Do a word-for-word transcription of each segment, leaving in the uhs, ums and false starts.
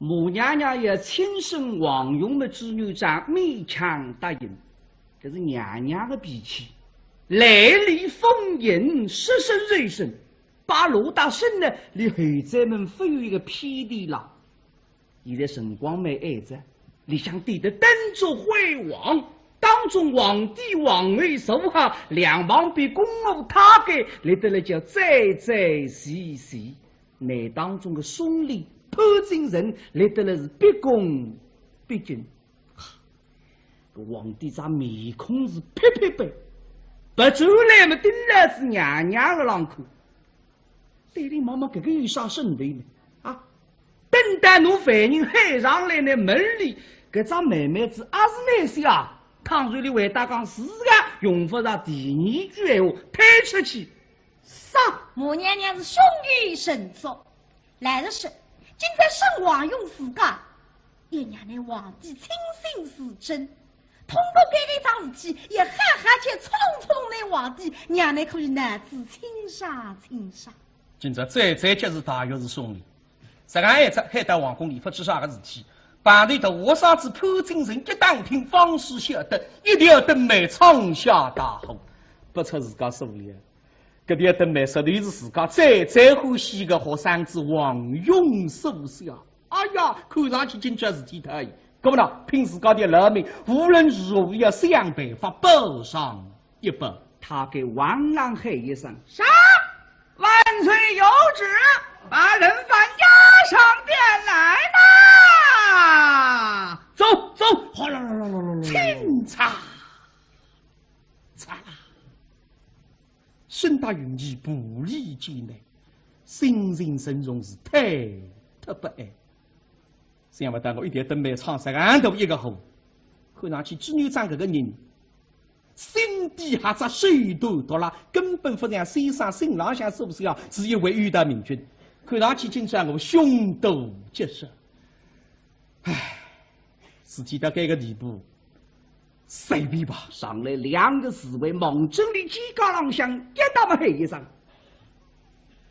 马娘娘要亲生王勇么，朱元璋勉强答应，搿是娘娘个脾气，来礼奉迎，说声就声，摆罗搭生呢，连后宅门勿有一个偏地浪。现在辰光蛮晏哉，里向点得灯烛辉煌，当中皇帝皇后坐好，两旁边宫女太监立得来叫整整齐齐。 内当中个送礼潘金城立得来是毕恭毕敬。搿皇帝张面孔是白白白，别转来么盯牢仔娘娘个浪看。对俚望望，搿个有啥说头呢？啊，等到侬犯人喊上来呢，问俚搿张美妹子阿是倷写啊？倘若俚回答讲是个，用勿着第二句闲话，推出去。 杀！马娘娘是胸有成竹。来了是，今朝生王勇自家，也让那皇帝亲信自证。通过搿一桩事体，也好好叫冲冲那皇帝，让那可以脑子清爽清爽。今朝最最急事大约是送礼，实梗一只喊到皇宫里，勿知啥个事体。旁头的和尚子潘金城一打听，方始晓得，一条灯谜闯下大祸，不出自家所料。 搿条灯谜说头是自家最最欢喜个学生子王勇所写。哎呀，看上去今朝事体大矣。搿么呢，拼自家的老命，无论如何要想办法报上一报。太监往浪喊一声：“杀！万岁有旨，把人犯押上殿来呐！”走，走，哗啦啦啦啦啦啦，请查。 嚓啦，沈黛云步履艰难，心情沉重是推脱不来。想勿到我一条灯谜闯煞实梗大一个祸，看上去朱元璋搿个人，心地狭窄，手段毒辣，根本勿像先生信浪向所写啊，是一位有道明君。看上去今朝我凶多吉少。唉，事体到搿个地步， 随便吧。上来两个侍卫望准俚肩胛浪向一搭么喊一声：“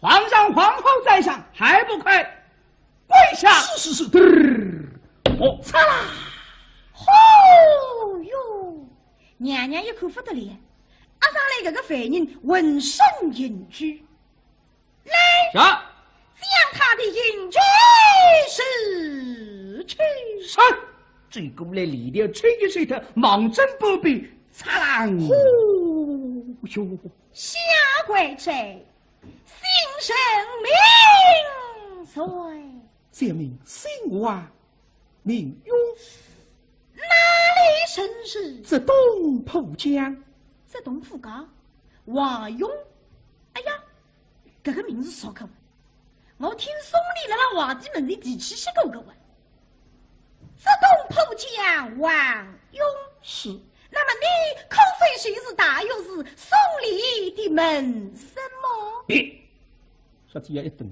皇上皇后在上，还不快跪下！”是，是，是，嘚儿，哦，嚓啦！哦哟，娘娘一看勿得了，押上来搿个犯人浑身刑具。 来，是。将他的刑具取去。是。走过来，链条抽一抽脱，望准旁边，嚓啷！呼哟！下跪者，姓甚名谁？小名姓王，名勇。哪里人氏？浙东浦江。浙东浦江？王勇？哎呀， 搿个名字熟个，我听送礼辣辣皇帝门前提起歇过个哇。浙东浦江王勇。是。那么你可非就是大学士送礼的门生么？别，说起也一顿。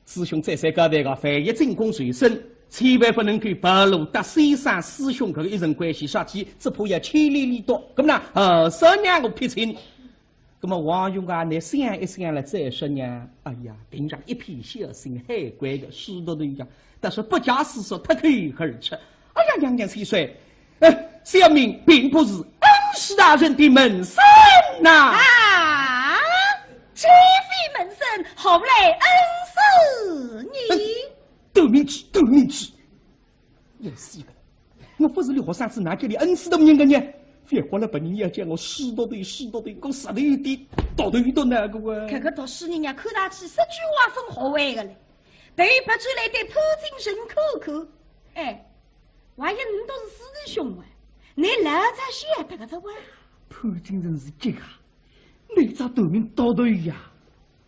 师兄再三交代个，万一进宫受审，千万不能够暴露搭先生师兄搿个一层关系，说起只怕要牵连俚笃。搿么呢，呃，三娘我撇清。 那么王勇啊，倷想一想了再说呢，哎呀，平常一片孝心，海归个，师徒对呀，但是不假思索，脱口而出。哎呀，娘娘千岁，呃，小名并不是恩师大人的门生呐。啊，岂非门生，何来恩师呢？呃，斗名之，斗名之。 要死个！我勿是俚学生子，哪叫俚恩师大人个呢？覅怪了别人要叫我师徒对，师徒对，我实在有点读头读脑个哇。搿个读书人呀，看上去十句话分学会个嘞。对别转来对潘金城看看，哎，还有倷笃是师弟兄啊，倷老早晓得个哉哇。潘金城是急啊，倷只大名读头呀，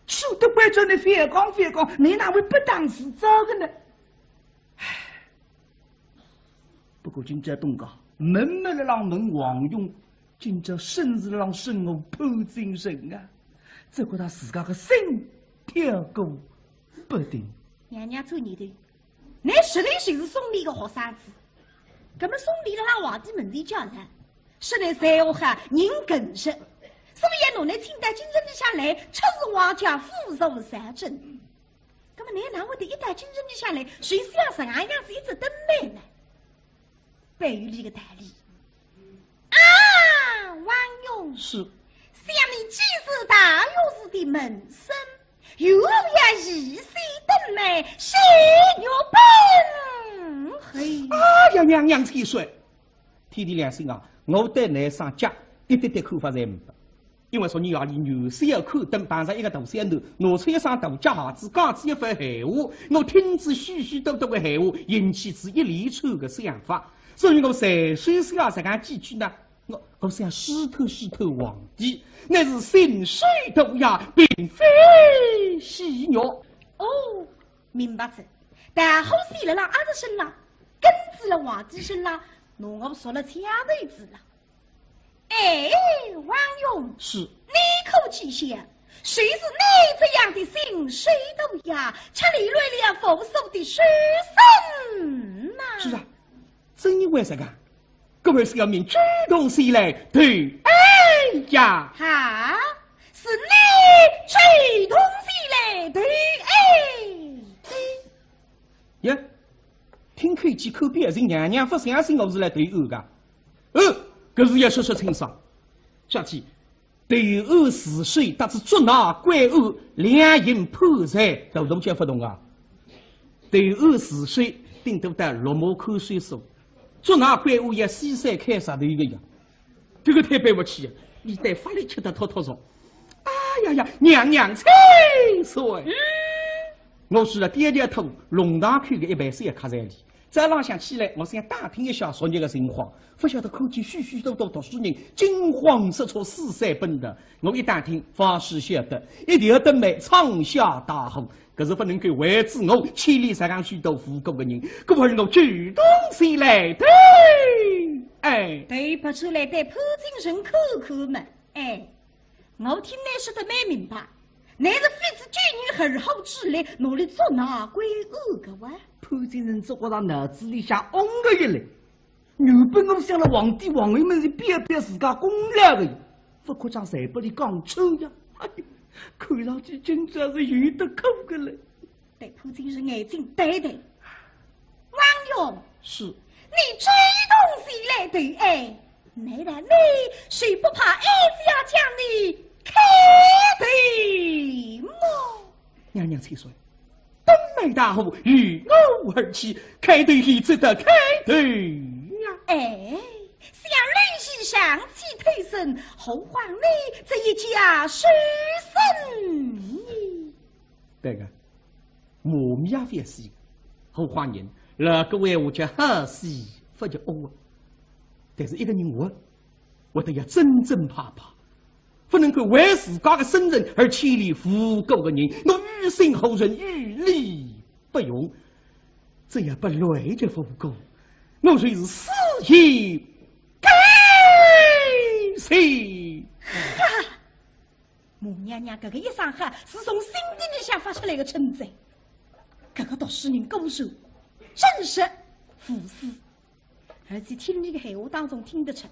说得关照倷覅讲覅讲，倷哪会不当自招个呢？ 唉，不过今朝东家，问么勒浪问王勇，今朝生是勒浪生我潘金城啊，只觉得自家个心跳个不停。娘娘转念头，倷实头就是送礼个学生子，搿么送礼勒浪皇帝门前叫人，说倷才华好，人更实，所以要拿倷请到京城里向来，出示皇家，附属三证。那么倷哪会得一到京城里向来，就是要实梗样子一只灯谜呢？ 必有俚个道理。啊，王勇，是。想你既是大学士的门生，又要一些灯谜，是有本事。哎呀，娘娘千岁，天地良心啊，我对倷啥家一点点看法侪没。 因为昨日夜里元宵要看灯，碰着一个大小囡，拿出一双大脚鞋子，讲仔一番闲话，我听仔许许多多个闲话，引起仔一连串个想法。所以我随手写实梗几句呢，我，我想试探试探皇帝，乃是心水毒药，并非戏肉。哦，明白哉。大火写勒阿拉身浪，根子勒皇帝身浪，拿我说勒枪头子了。 哎，王勇，是。你可知晓，谁是你这样的心水毒药，却连累了无数的书生呐？是啊，正因为这个，各位是要命主动前来投案呀。啊，是你主动前来投案。耶，听口气可比是娘娘勿相信我是来投案个。 呃，搿是要说说清爽。小姐，投案自首搭仔捉拿归案，两刑判罪，大同小勿同啊。投案自首，顶多到落马看守所，捉拿归案要死山开石头个呀。搿个忒背勿起啊，俚对法律吃得透透熟。哎呀呀，娘娘千岁！嗯。我是辣点点头，弄堂口个一爿小客栈里。 早浪向起来，我想打听一下昨日个情况，勿晓得看见许许多多读书人惊慌失措，四散奔逃。我一打听，方始晓得，一条灯谜闯下大祸，搿是勿能够为仔我牵连实梗许多无辜个人，故而我主动前来投案。哎，对，勿出来对潘金生看看嘛，哎。 我听倷说得蛮明白，倷是费仔九牛二虎之力，拿俚捉拿归案个哇。潘金生只觉着脑子里向嗡个一来，原本我想勒皇帝皇后面前表表自家功劳个呀，勿可讲侪拨俚讲穿呀。哎哟，看上去今朝是有得苦个了。 对潘金生眼睛对对。王勇，是。你主动前来投案，难道你就不怕哀家将你开投么？娘娘千岁，灯谜大祸由我而起，开投也只得开投呀。哎，想你是上气推升，何况你这一介书生呢？对个， 马屁也勿要死个，何况人，老古闲话叫好死勿叫恶啊。但是一个人活，活得要真真派派，勿能够为自家个生存而牵连无辜个人，我于心何忍，于理不容。只要拨累着无辜，我就是死也甘心。哈！ 马娘娘搿个一声哈，是从心底里向发出来个称赞。搿个读书人果然正直无私，而且听俚个闲话当中听得出，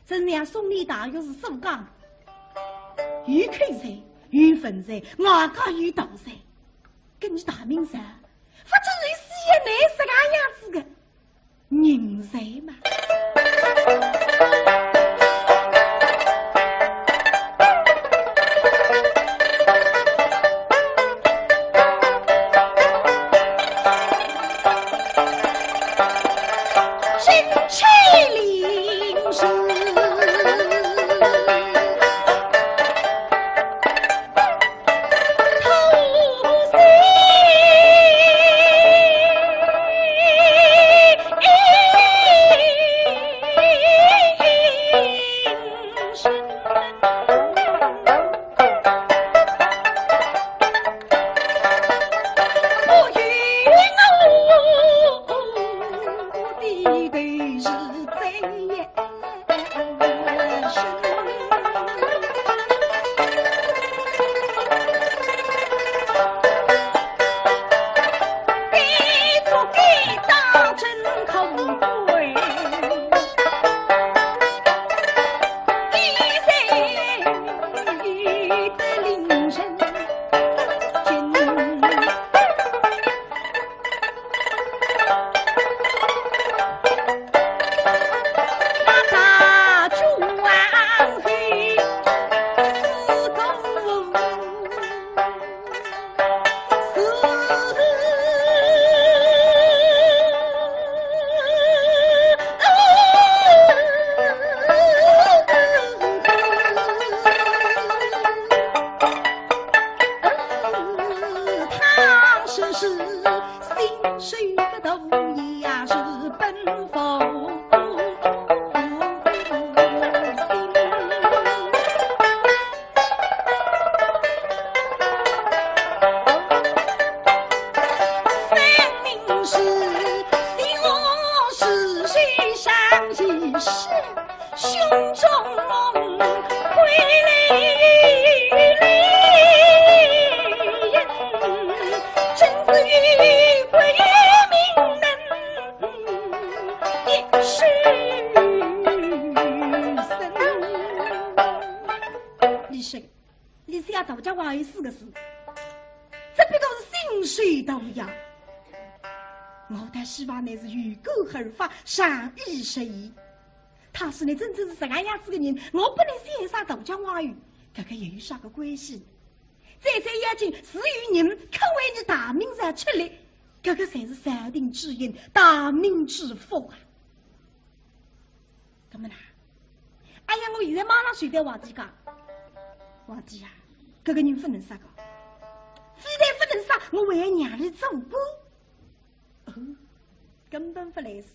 真像宋朝大学士所讲，有口才，有文才，外加有道才，搿俚大明朝，勿正是需要倷实梗样子个 人才嘛。身披绫罗 偷心。心水个大也是奔放心。分明是心我是谁伤心事。 胸中梦，归来人，真是与鬼命能一世生。李生，你写道家话有四个字，只不过是心水荡漾。我倒希望你是有感而发，善意实意。 倘使你真正是搿个样子个人，我本来想啥道家话语，搿个又有啥个关系？最最要紧是有人肯为你大明朝出力，搿个才是朝廷之幸，大明之福啊！搿么啦，哎呀，我现在马上就对皇帝讲，皇帝呀，搿个人勿能杀个，非但勿能杀，我还要让伊做官。 哦，根本勿来事。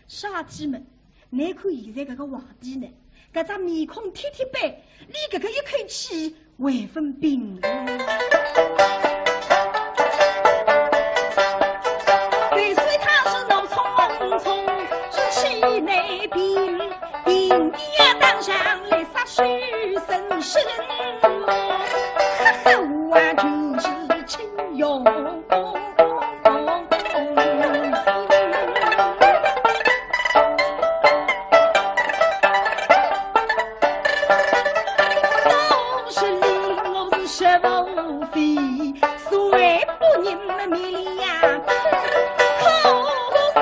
啥体么？侬看现在搿个皇帝呢，搿张面孔铁铁板，连搿个一口气还勿平衡。虽说他是闹匆匆，是气内平，平的当上来杀手。 生生，哈哈，我就是情用心。三十里我是十万里，谁不认得面里呀？可是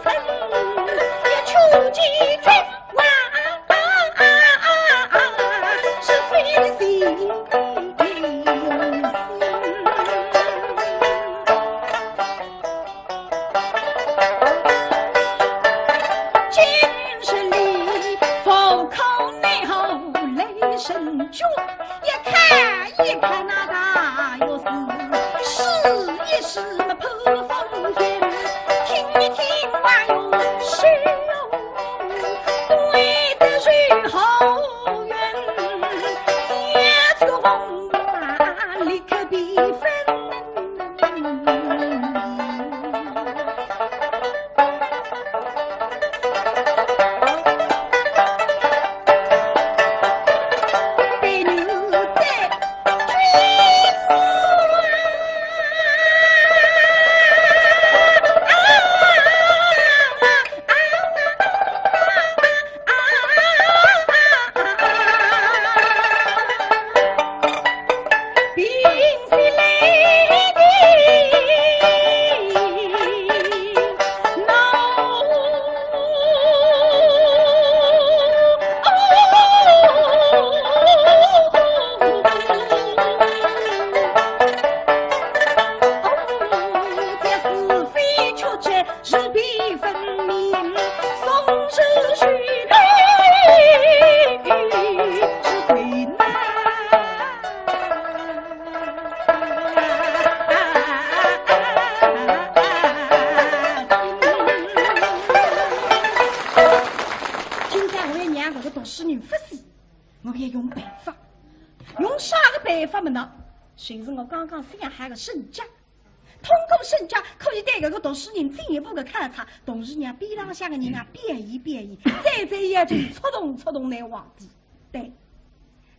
曾一触即发。 一看一看那大学士，试一试么破风烟，听一听话又虚荣，怪得是好远，也出红啊，立刻比分。 是非曲折，是非分明，总是虚头是鬼难。今朝我要让搿个读书人勿死，我要用办法。用啥个办法么呢？就是我刚刚想好个圣旨。 通过圣旨可以对搿个读书人进一步个考察，同时让边浪向个人啊表演表演，再再要紧触动触动㑚皇帝。对，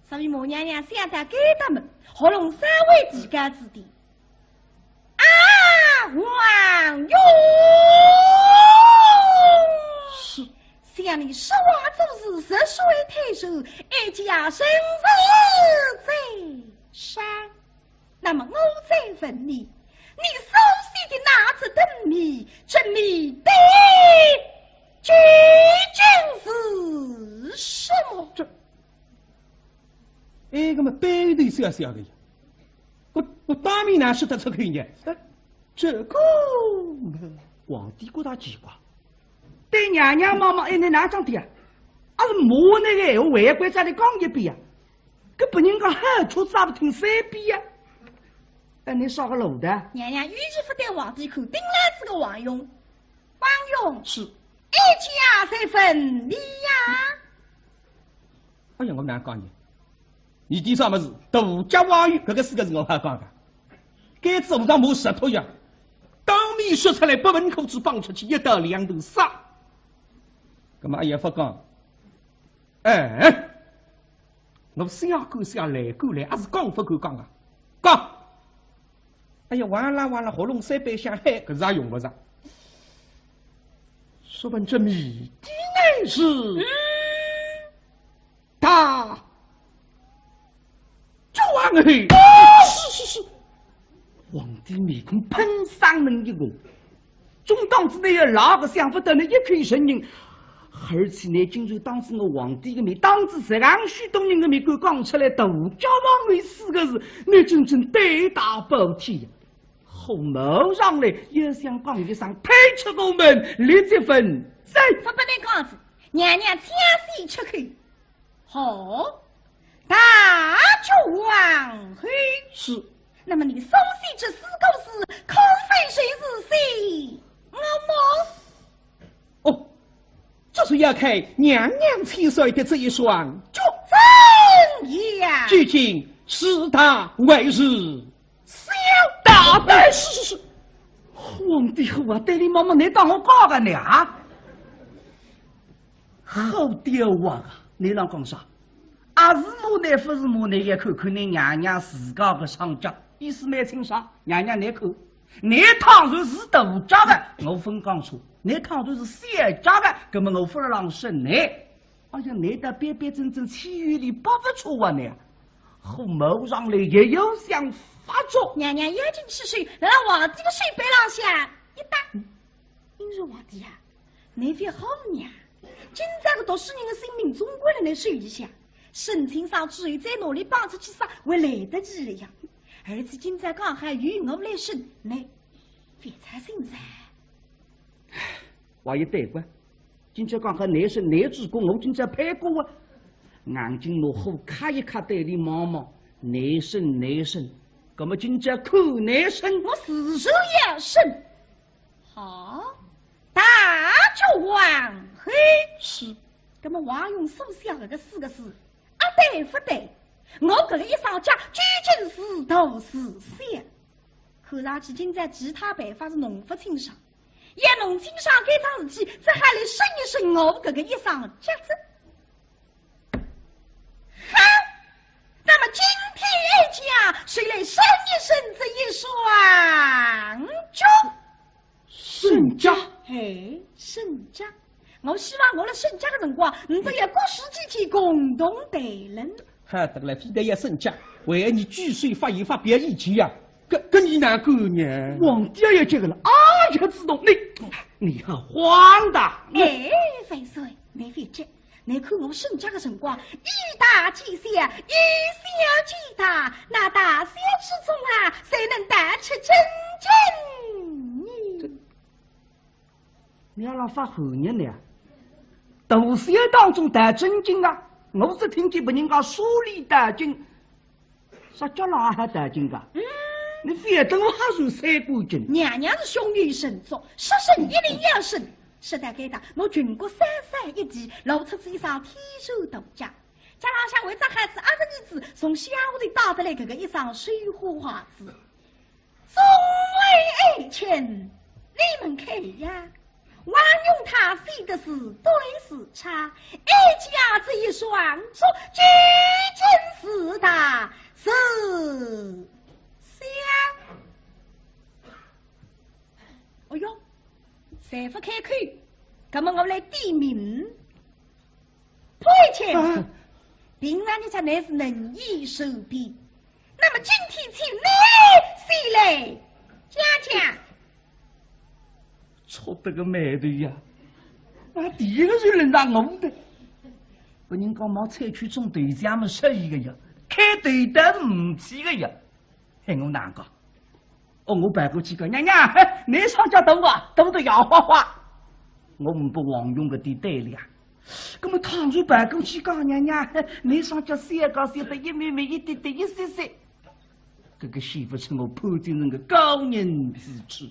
所以马娘娘想到该搭么，喉咙稍微提高仔点。啊，王爷！是。想你说话做事，实属太守，哀家圣旨在上。 那么我再问你，你手写的那只灯谜，这谜底究竟是什么？这，哎，搿么背后头笑笑个呀，我，我当面哪说得出口呢？哎，这个嘛，皇帝觉得奇怪，对娘娘望望，哎，侬哪讲的呀？阿是骂那个闲话，还要再来讲一遍呀？ 搿别人家喊出啥勿听三遍呀？倷啥个路的？娘娘有意勿对皇帝看，盯牢仔个王勇。王勇，是。哀家才问你呀。哎呀，我哪讲呢？倷点啥物事？大脚王勇，搿个四个字我好讲个。该字我上没舌头呀，当面说出来，拨门口子放出去，一刀两头杀。葛末阿也勿讲，哎，我想讲想来讲来，还是讲勿过讲啊，讲。哎呀，哇啦哇啦，喉咙三板响，嗨，搿是也用勿着。说问这谜底乃是？嗯。大脚王后。是是是。皇帝面孔嘭上冷一红，总当仔倷要赖个，想勿到倷一口承认，而且倷竟然当仔我皇帝个面，当仔实梗许多人个面，敢讲出来大脚王后四个字，倷真正胆大包天呀！火冒上来，也想讲一声，退出宫门，立即问罪。勿拨倷讲仔，娘娘请先出口。 好，大脚王后。是。那么你所写这四个字，可非就是写我么？哦，这是要看娘娘千岁的这一双脚。怎样？究竟是大还是小？大胆！是是是，皇帝后啊，对你妈妈，你当我讲个呢啊？好刁啊，你让讲啥？ 阿是骂倷勿是骂倷，也看看倷娘娘自家个双脚，意思蛮清爽。娘娘倷看，倷倘若是大脚个，我勿讲错；倷倘若是小脚个，葛末我勿让审倷。哎呀，倷倒板板正正，岂有哩百勿错啊倷啊！火冒上来也要想发作。娘娘要紧起手，辣皇帝个手背浪向一搭。嗯。 因为皇帝啊，倷覅吓我呀，今朝个读书人个性命总归辣倷手里向，省亲上之后再拿俚绑出去杀，还来得及了呀。而且今朝刚好由我来审，倷覅操心哉。话也对个，今朝刚好倷审倷主顾，我今朝配过啊。硬劲拿火揩一揩对俚望望，倷审倷审，葛末今朝看倷审。我自然要审。 好，大脚王后。是。葛末王勇所写搿个四个字，阿对勿对？我搿个一双脚究竟是大是小？看上去今朝其他办法是弄勿清爽，要弄清爽该桩事体，只好来审一审我搿个一双脚哉。 好，那么今天哀家就来审一审这一双脚。审脚？嘿，审脚。我希望我辣审脚个辰光，倷笃要各抒己见，共同谈论。好得来，非但要审脚，还要倷举手发言发表意见呀。 搿，搿倷哪哼呢？皇帝也急个了，啊呀，子龙，倷，倷好荒唐！哎，万岁，倷覅急，倷看我审脚个辰光，以大见小，以小见大，那大小之中啊，谁能道出真经呢？ 倷阿拉发寒热呢啊？大小当中道真经啊，我只听见别人家说俚道经，啥叫倷阿好道经啊？嗯。倷覅等我还说三观经。娘娘是胸有成竹，说审一定要审，说到该搭，我全国三省一地，露出仔一双天然大脚。脚浪向还着好仔阿侄儿子从乡下头带得来搿个一双绣花鞋子。 众位爱卿，你们看呀，王勇他写的是对是差，哀家这一双脚究竟是大是小？哎哟，侪勿开口，葛末我来点名。 潘卿，啊。平常日脚倷是能言善辩，那么今天请倷先来讲讲。触得个霉头呀！啊，第一个就轮到我的。别人家毛采取种头像么适意个呀，开头倒是唔起个呀。 喊我难过。哦，我跑过去讲，娘娘，嘿，倷双脚大啊，大得摇晃晃。我唔拨王勇搿点胆量。葛末倘若跑过去讲，娘娘，嘿，倷双脚小个，小得一咪咪，一滴滴，一息息。搿个显勿出我潘金城个高人之处。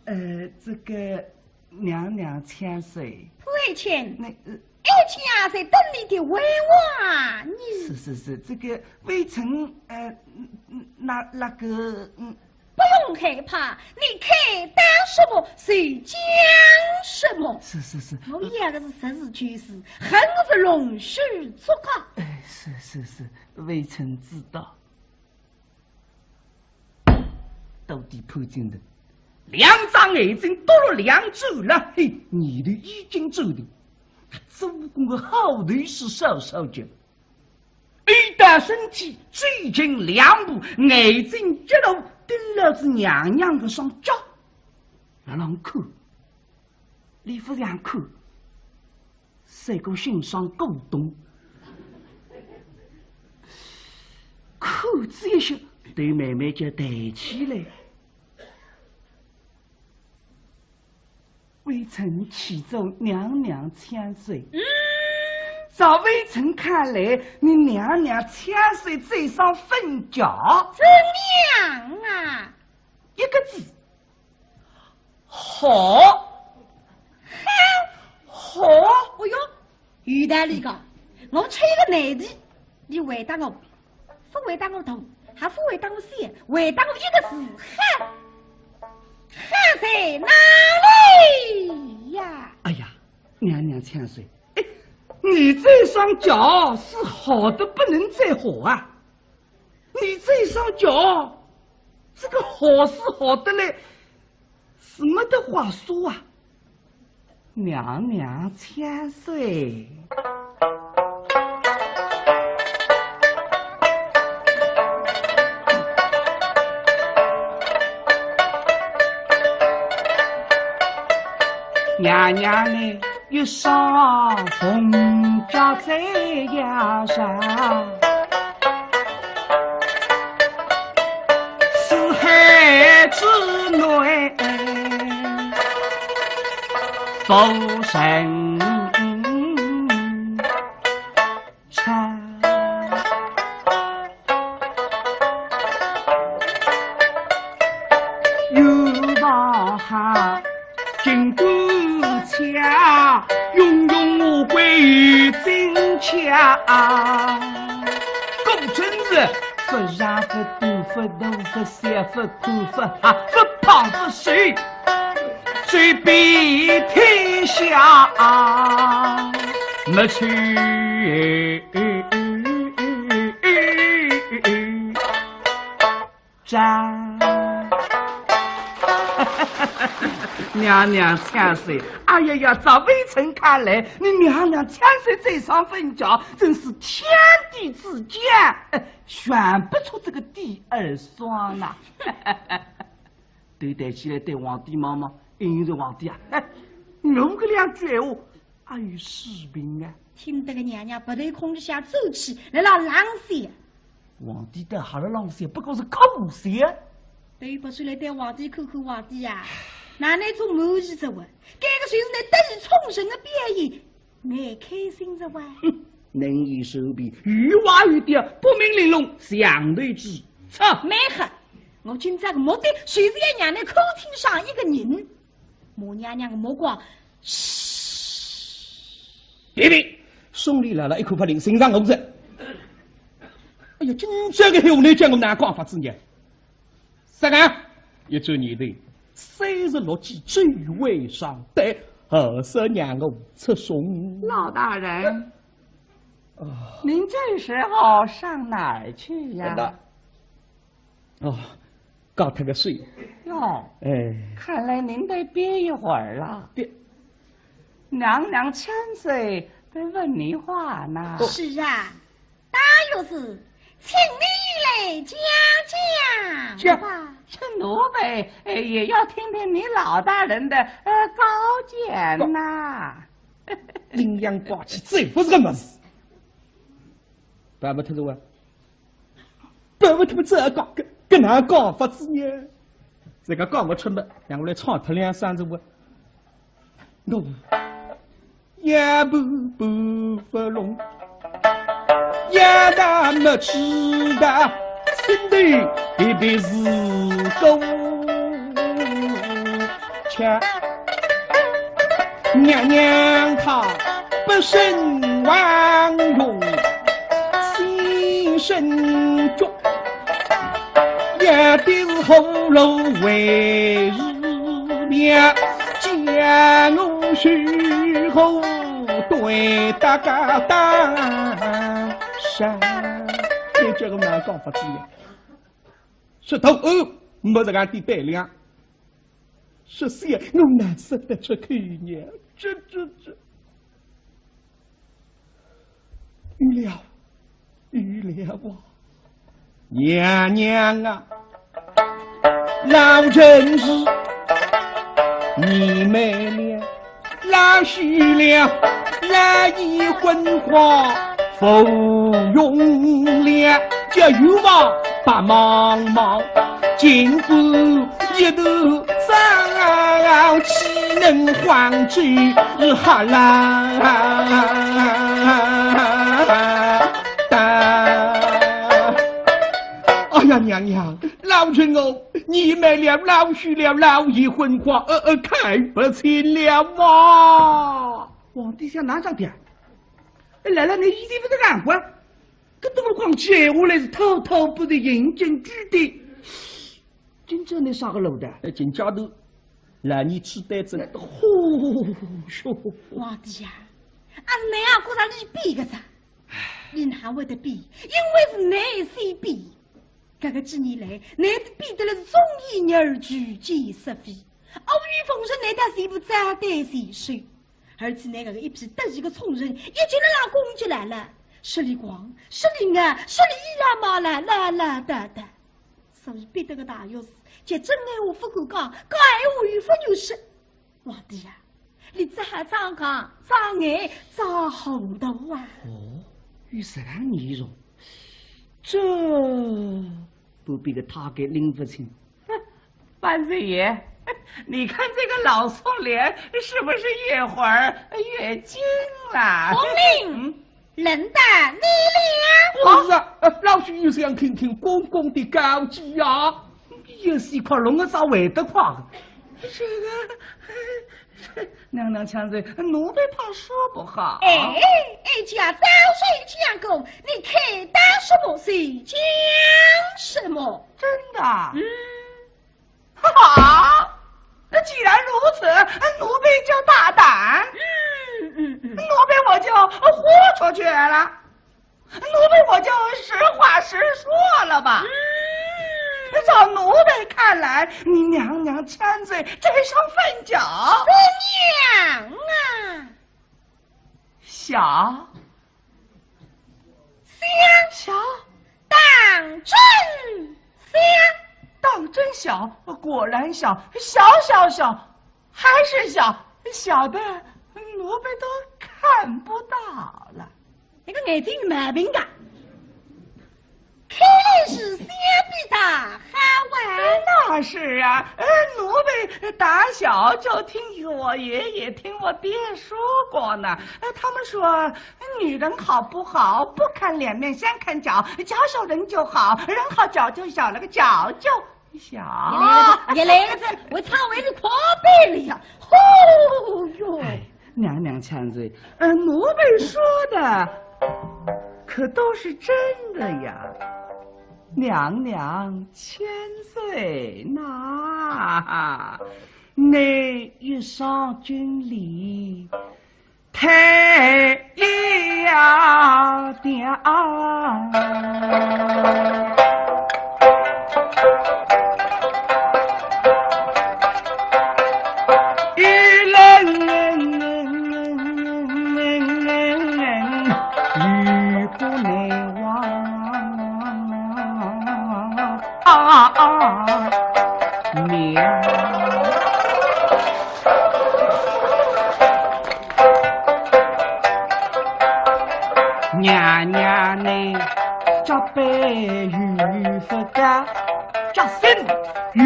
呃，这个娘娘千岁。潘爱卿，那，呃，爱卿啊，在等你的回话呢。是是是，这个微臣，呃，嗯嗯那那个，嗯，不用害怕，你看到什么就讲什么。是是是，我要的是实事求是，横是弄虚作假。哎，是是是，微臣知道。到底潘金城，两只眼睛都落两只了，嘿，念头已经转定，他做官个好头势少少叫。 一到身体最近两步，眼睛一路盯牢仔娘娘个双脚，辣浪看，俚勿像看，像个欣赏古董。看仔一歇，头慢慢叫抬起来。 微臣启奏娘娘千岁。嗯。照微臣看来，你娘娘千岁这双粉脚，怎样啊？一个字，好。好。好。哦哟，有道理个，我出一个难题，你回答我，勿回答我大，还勿回答我小，回答我一个字，好。 好在哪里呀？哎呀，娘娘千岁，哎，你这双脚是好得不能再好啊！你这双脚，这个好是好得来，是没得话说啊！ 娘娘千岁。娘娘呢，一双凤脚在腰上，四海之内 浮生差。有房哈，金鼓敲，拥拥我归金家。果真是 勿长勿短，勿大勿小，勿宽勿狭，勿胖勿瘦，最比天下没去长。娘娘千岁，哎呀呀，照微臣看来，你娘娘千岁这双粉脚，真是天地之间，哎， 选不出这个第二双呐。对，抬起来对皇帝望望，应承皇帝啊，哎，我搿两句闲话，阿有水平啊？听得个娘娘鼻头空气像走气，辣辣冷笑。皇帝倒还辣冷笑，不过是苦笑。对勿出来对皇帝看看皇帝呀，哪能种满意哉哇？搿个就是你得意冲神的表演。 蛮开心哉哇。哼，能言善辩，有话有调，不明玲珑，像头鸡。操！蛮好，我今朝个目的就是要让你看清爽一个人。马娘娘个目光，嘘。别别，送礼来了一口不灵，欣赏我不是。哎呀，今朝个闲话，你叫我哪讲法子呢？ 啥个？一转念头，三十六计走为上，对，何时让我出song？老大人，哦。您这时候上哪儿去呀？等等。哦，搞脱个水。哟，哎。看来您得憋一会儿了。憋。娘娘千岁在问你话呢。哦。是啊， 大约是，请你来讲讲吧。这奴婢，呃，也要听听你老大人的，呃，高见呐。阴阳怪气，这不是个么事。办不脱个哇，办不脱么这个，搿，搿哪讲法子呢？这个讲勿出么，让我来唱脱两声子哇。 奴，也不不不拢。也那么知道，心里特别是够强。娘娘她不生王用，心生绝，也定是后路为是了，叫我如何对大家打上？你这个难搞法子呀！说头哦，没这个的胆量。说小，我哪说得出口呢？这，这，这。有了，有了啊！娘娘啊，老臣是你们了，老许了，老已昏花无用了，叫有望白茫茫，尽管一头早，岂能还珠哈啦哒。哎呀，娘娘，老臣哦，你们了，老许了，老已昏花，呃，呃，看不清了啊！皇帝想哪桩事体啊？哎，来了，你一定不得赶快，搿都光接下来是滔滔不绝，引经据典。今朝你啥个路的？哎，请教头，来，你痴呆症。嚯哟！皇帝呀，阿是侬也觉着俚变个哉？俚哪会得变？因为是侬先变。搿个几年来，侬变得了是忠言逆耳，拒奸侍非，阿谀奉承，侬倒全部照单全收。而且侬搿个一批得意个宠臣，一群人拉攻击来了，说俚狂，说俚恶，说俚倚老卖老，啦啦哒哒。 所以逼得个大学士，就真闲话勿敢讲，假闲话又勿愿说。皇帝呀，你只好装戆、装呆、装糊涂啊！哦，有实梗严重，这不逼得他给拎勿清。哼，万岁爷，你看这个老宋脸，是不是越活儿越精了？皇帝，嗯， 轮到你了。不是啊，呃，老许有想听听公公的高见呀。也是一块龙儿咋会得快？这个，娘娘千岁，奴婢怕说不好。哎，哀家早就讲过，你看到什么就讲什么。真的？嗯。 好，那既然如此，奴婢就大胆。嗯，嗯，嗯。奴婢我就豁出去了，奴婢我就实话实说了吧。嗯。照奴婢看来，你娘娘千岁这双凤脚，怎样啊？ 小？小？小？当真小？当真小，果然小，小小小，还是小，小的奴婢都看不到了。那个眼睛有毛病啊！ 看来是小比大好啊。那是啊，呃，奴婢打小就听我爷爷、听我爹说过呢。呃，他们说，女人好不好，不看脸面，先看脚，脚小人就好，人好脚就小，那个脚就小。你来了，你来了，这我操，我是狂背了呀！吼哟！哎，娘娘千岁，呃，奴婢说的可都是真的呀。 娘娘千岁呐，你一双金梨太了的啊！一人 与不能忘。啊，啊，啊，娘。娘娘呢，脚背有不高，脚心有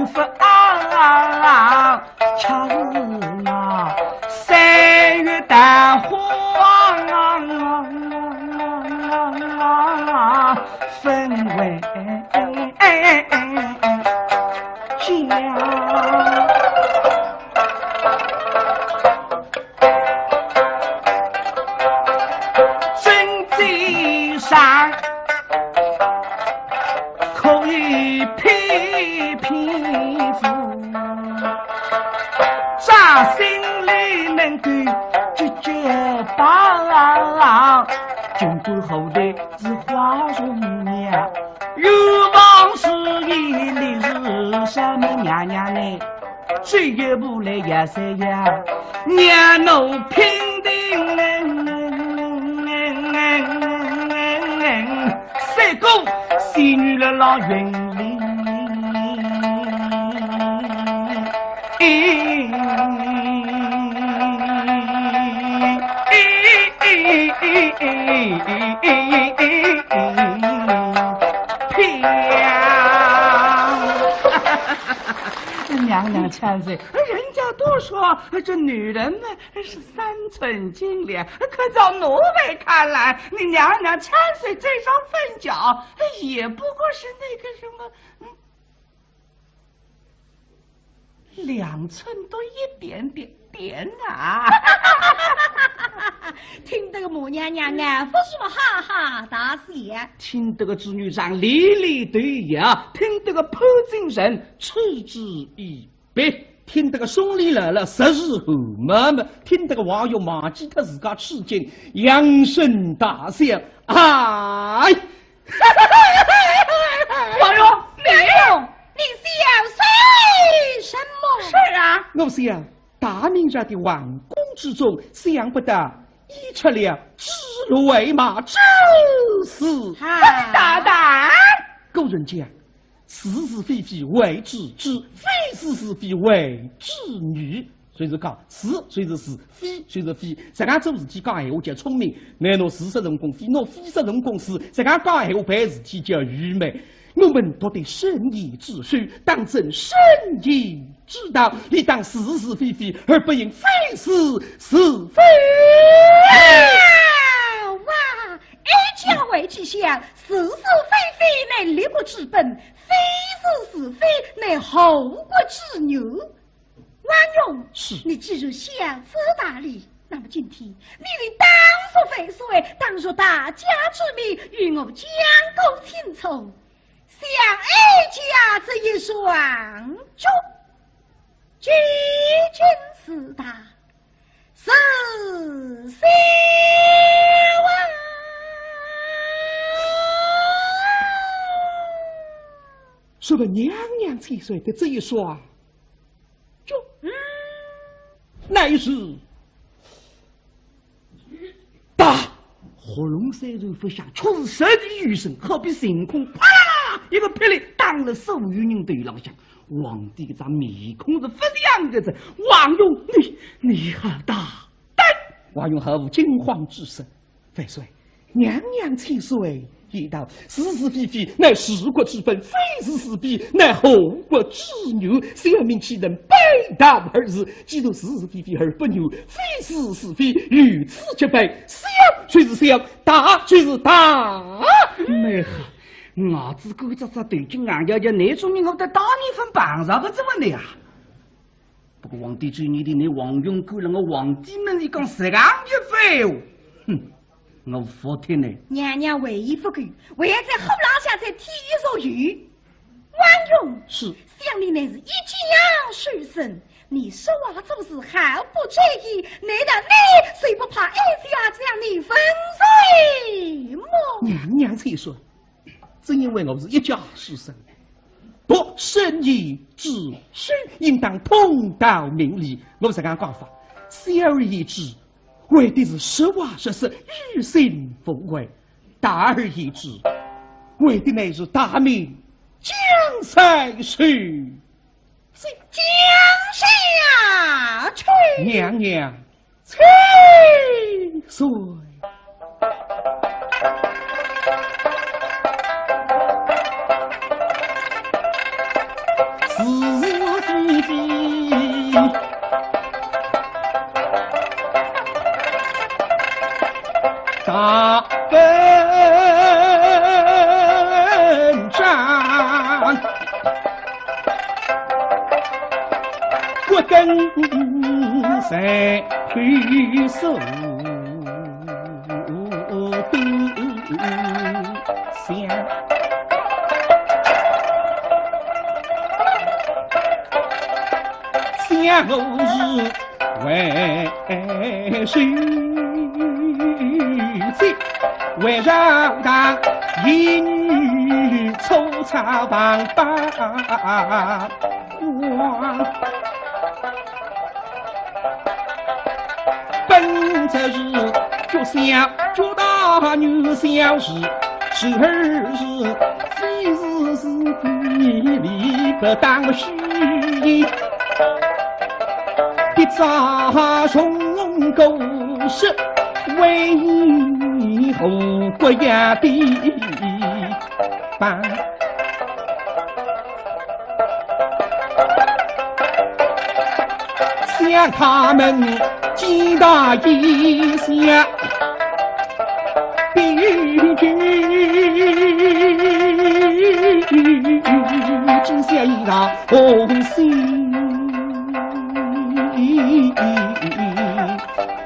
不矮。 却是那三月桃花。讲。身体上可以骗骗夫，啥心里能够结结巴，尽管后头是花容呀。 冤枉事，你是什么娘娘呢？这也不来呀，谁呀？娘奴平定，三个仙女来了云里。 娘娘千岁，人家都说这女人呢是三寸金莲，可照奴才看来，你娘娘千岁这双凤脚也不过是那个什么，嗯， 两寸多一点点点啊！听得个母娘娘啊，不是么哈哈大笑。听得个朱元璋连连头摇，听得个潘金生嗤之以鼻，听得个宋濂勒勒实是汗毛么，听得个王勇忘记脱自家处境，扬声大笑。哎， 王勇，你，王勇，你笑什么？是啊，我想大明朝的皇宫之中，想不到已出了指鹿为马之事。啊，大胆！古人讲，是是非非谓之知，非是是非谓之愚。 所以是讲是，所以是是，非，所以是非。实梗做事体讲闲话叫聪明，乃拿是说成功非，拿非说成功是，实梗讲闲话办事体叫愚昧。我们独得圣贤之授，当遵圣贤之道，理当是是非非，而不应非是是非。啊，哇，哀家为之想，是是非非乃立国之本，非是是非乃后国之忧。 王勇，是。你既然晓此大理，那么今天你理当说万岁，当着大家之面与我讲个清楚，想哀家这一双脚究竟是大是小啊？说个娘娘千岁的这一双 脚，乃是大。喉咙虽然勿响，却是实地有声，好比晴空啪啦啦一个霹雳打了所有人头浪向。皇帝搿张面孔是勿像个子，王勇，你，你好大胆！王勇毫无惊慌之色。 万岁，娘娘千岁有道，是是非非乃治国之本，非是是非乃后国之忧。小民岂能背道而驰？既然是是非非而不忧，非是是非与此即备，小就是小，大就是大。蛮好，牙齿干扎扎，头颈硬摇摇，哪种人我得当年份碰着个这么的呀？ 不过皇帝最念的，你王勇敢辣我皇帝面前讲实梗一番闲话，哼，我服帖呢。娘娘为伊勿够，还要在火浪向再添一座油。王勇，是。想你乃是一将出身，你说话做事毫不遮掩，难道你就不怕哀家将你粉碎么？娘娘且说， 正因为我是一家之身，读圣贤之书，应当通达明理。我实梗讲法，小而言之，为的是实话实说，于心无愧；大而言之，为的乃是大明江山社稷。江山社稷。娘娘 千岁。是是非非，大本章。不跟随后手都想，想我是为谁？为啥他一女粗茶旁把 光。本则是脚下脚大女小事，时而是非是是非理不当虚。一朝重故事，为何国家的 吧。想他们几大一下，比喻之下一大红心。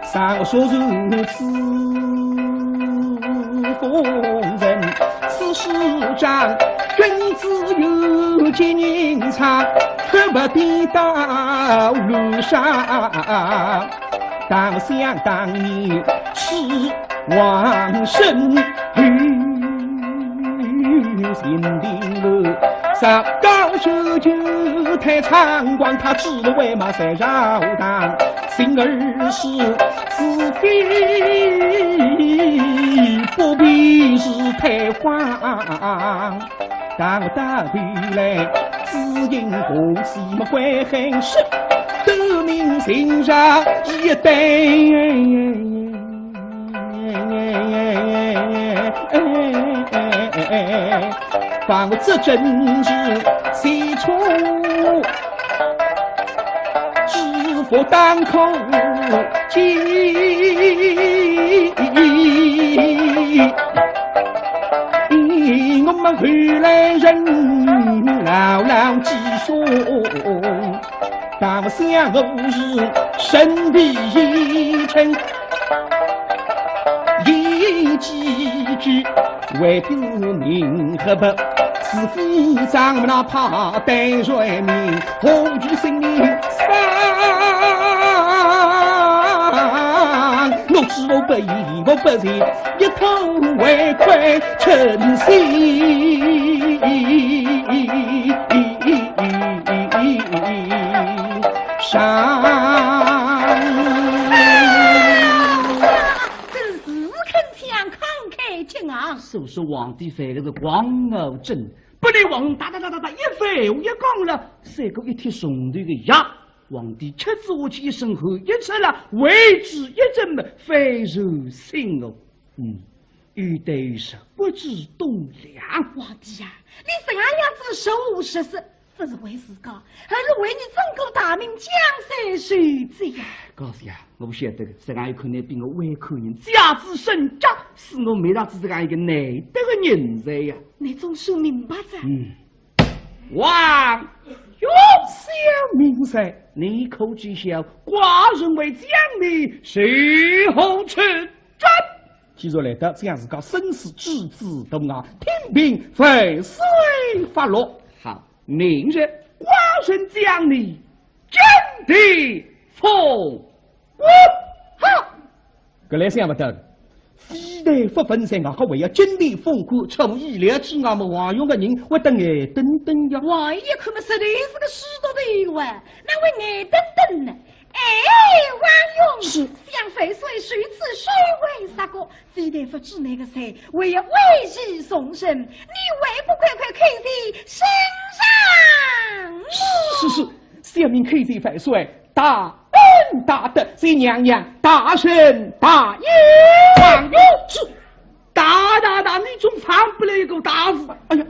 上说如此，夫人，此事张君子有见人差，可不必到路上。当想当年，是王孙 心定了，啥高手就太猖狂，他只为嘛在朝堂，心儿是是非不比是太荒。到到头来，只因我是么会很是得命心上一对。 方这真是谁出知府当口计。我们后来人老老几兄， 当下我是身体一沉，一几句为的是明和白，是非长那怕得罪名，何惧心里伤。我知我不义，我不仁，一头为愧称心。 上。真是肯抢慷慨激昂。所说皇帝犯的是狂傲症，不料王打打打打打，一番话一讲了，赛过一帖重头的药。皇帝吃仔下去一身汗一出了，为之一振么，非然心哦。嗯，有对是不知东凉。皇帝啊，你这样子说是 不是为自家，而是为你整个大明江山受罪呀。告诉呀，我不晓得个，实梗一看呢，比我还可怜，家之身家，是我没啥子这样一个难得的人才呀。你总算明白哉。嗯，王爷，小民才，你可知晓寡人为将你是何出征？既然来到，将自家生死置之度外，听凭万岁发落。好， 明日寡人将你金殿封官。好，搿来想勿到了，非但勿分散，外加还要金殿封官，出乎意料之外么，王勇个人会得眼瞪瞪呀。王爷一看么，实在是个许多的冤枉，哪会眼瞪瞪呢？哎，王勇，是。想万岁如此收回杀过， 非但勿治那个罪，还要委以重任，你还不快快叩谢圣上？是，是，是，小民叩谢万岁，大恩大德，谢娘娘大恩大义。王勇，是。大大大，你总放不了一个大字。哎呀，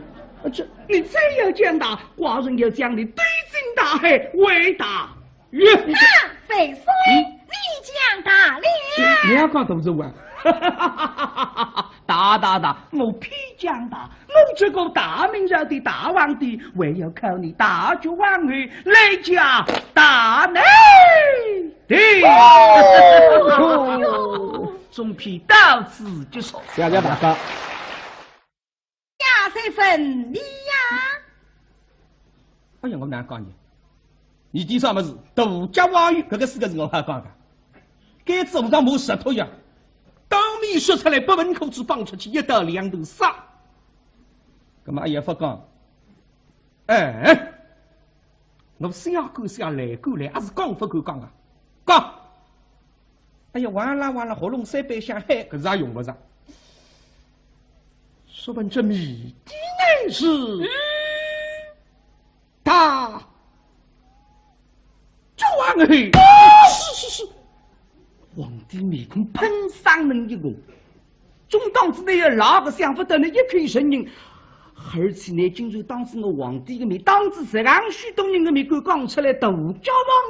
这，你再要讲大，寡人要将你丢进大海，为大 冤。啊，万岁，嗯？你讲大了。你要讲大字啊？大啊，大大，我偏将大，我这个大明朝的大皇帝，还要靠你大脚王后来加大难的。哦哟，总篇到此结束。谢谢大家。 呀，谁分你呀？哎呀，我哪讲呢？你第啥么事？大脚王后，搿个四个字我好讲个。该字我上没舌头呀，当面说出来，不问口子放出去，一刀两头杀。葛么也勿讲。哎，我想讲想来讲来，还是讲勿够讲啊，讲。 哎呀，完了完了，喉咙塞背想嗨，搿是也用勿着。说本这谜底乃是，嗯，大脚王后。是是是，皇帝面孔喷上能一红。 总当仔倷要赖个想勿到倷一口承认，而且倷竟然当仔我皇帝个面，当仔这样许多人个面，敢讲出来大脚王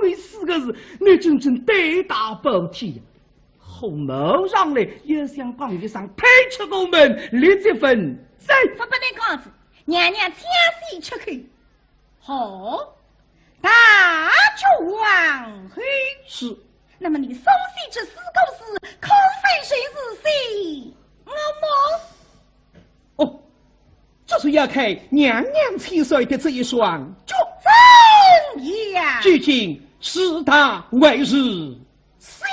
后四个字，倷真正胆大包天呀！火冒上来，也想讲一声，退出我门，立即问罪。勿拨倷讲仔，娘娘请先出口。 好，大脚王后。是。那么你所写这四个字，可非谁是谁？我么？哦，这是要看娘娘千岁的这一双脚。怎样？究竟是大还是小？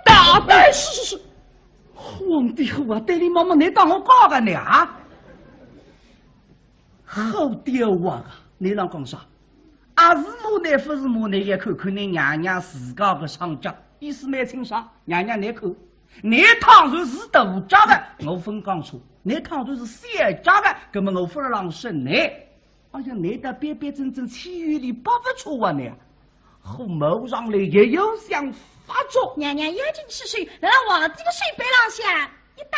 大胆！是是是，皇帝后啊，对你妈妈，你当我讲个呢啊？好刁啊，你让讲啥？ 阿是骂倷，勿是骂倷，也看看倷娘娘自家个双脚，意思蛮清爽。娘娘倷看，倷倘若是大脚个，我勿讲错；倷倘若是小脚个，葛么我勿让说倷。哎呀，倷倒板板正正，岂有哩百勿错啊倷啊！火冒上来也有想法子。娘娘要紧起手，辣辣皇帝个手背浪向一搭。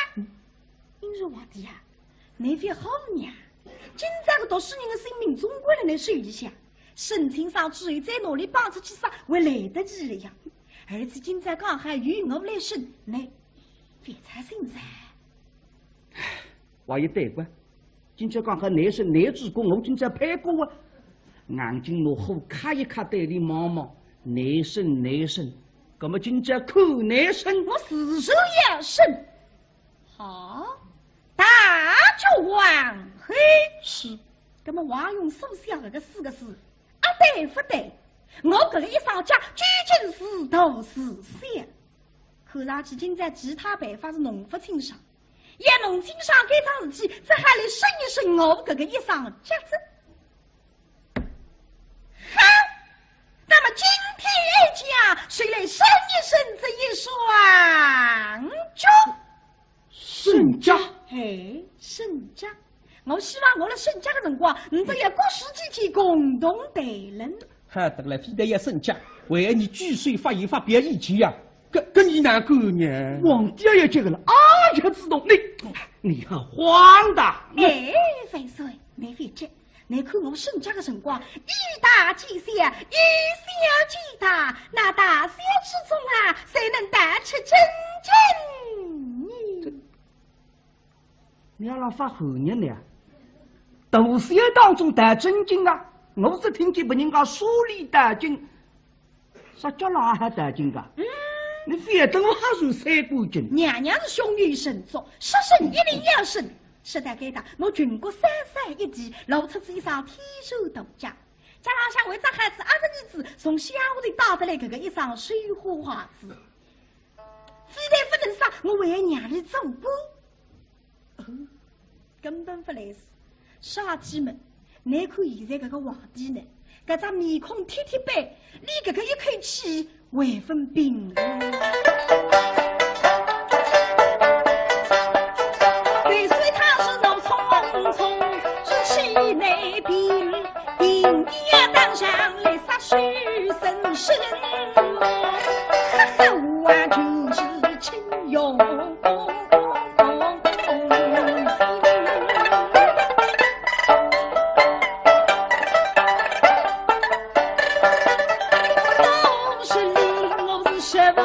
因为皇帝啊，倷覅好呀，今朝个读书人个性命总归辣倷手里向，省亲上之后再拿俚绑出去杀，还来得及了呀。而且今朝刚好由我来审，倷覅操心哉。话也对个，今朝刚好倷审倷主顾，我今朝配过啊。硬劲拿火揩一揩对俚望望，倷审倷审，葛么今朝看倷审。我自然要审。 好，大脚王后。是。葛么王勇所写搿个四个字，啊对勿对？我搿个一双脚究竟是大是小？看上去今朝其他办法是弄勿清爽，要弄清爽搿桩事体，只好来审一审我搿个一双脚哉。 哈，那么今天哀家就来审一审这一双脚。审脚？哎，审脚。我希望我辣审脚个辰光，倷笃要各抒己见，共同谈论。好得来，非但要审脚，还要你举手发言发表意见呀。搿，搿你哪敢呢？皇帝也要急个了，啊，要知道你，你好荒唐。哎，万岁，倷覅急， 倷看我审脚个辰光，以大见小，以小见大，那大小之中啊，谁能道出真经呢？你还辣发寒热呢？大小当中道真经啊，我只听见别人家说理道经， 啥叫哪哈道经个？嗯。你覅等我还是三观经。娘娘是胸有成竹，说审一定要审。说到该搭，我穷骨瘦瘦一地，露出仔一双天然大脚。脚浪向还着好仔阿侄儿子从乡下头带得来搿个一双绣花鞋子。非但勿能杀，我还要让俚做官。 哦，根本勿来事。啥体么？倷看现在搿个皇帝呢，搿张面孔铁铁板，连搿个一口气还朆平。万岁他是怒冲冲，日气难平，平地当上来杀手人生。哈哈，我就是陈永 我是礼，我是十五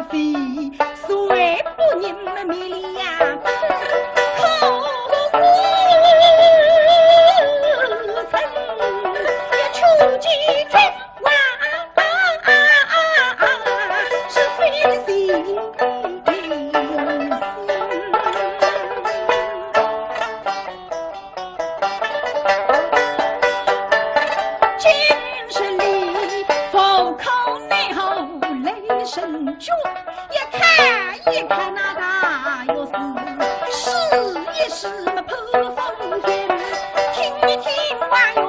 岁，虽不人么面里样子，今日里，佛口内后雷声巨，一看一看那大月是，试一试么破风云，听一听还有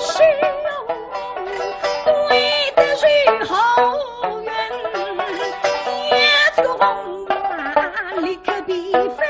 水龙，归得水好云，也这个风啊，立刻比分。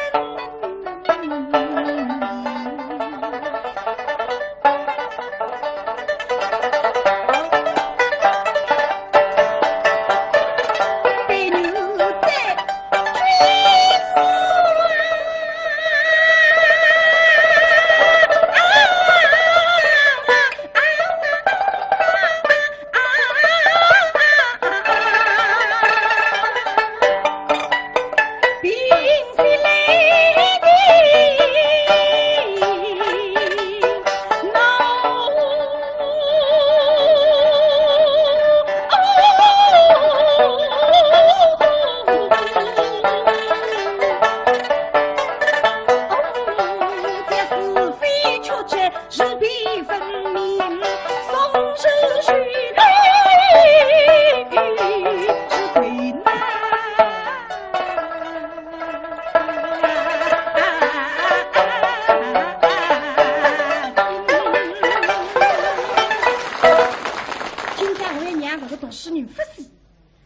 今朝我要让搿个读书人勿死，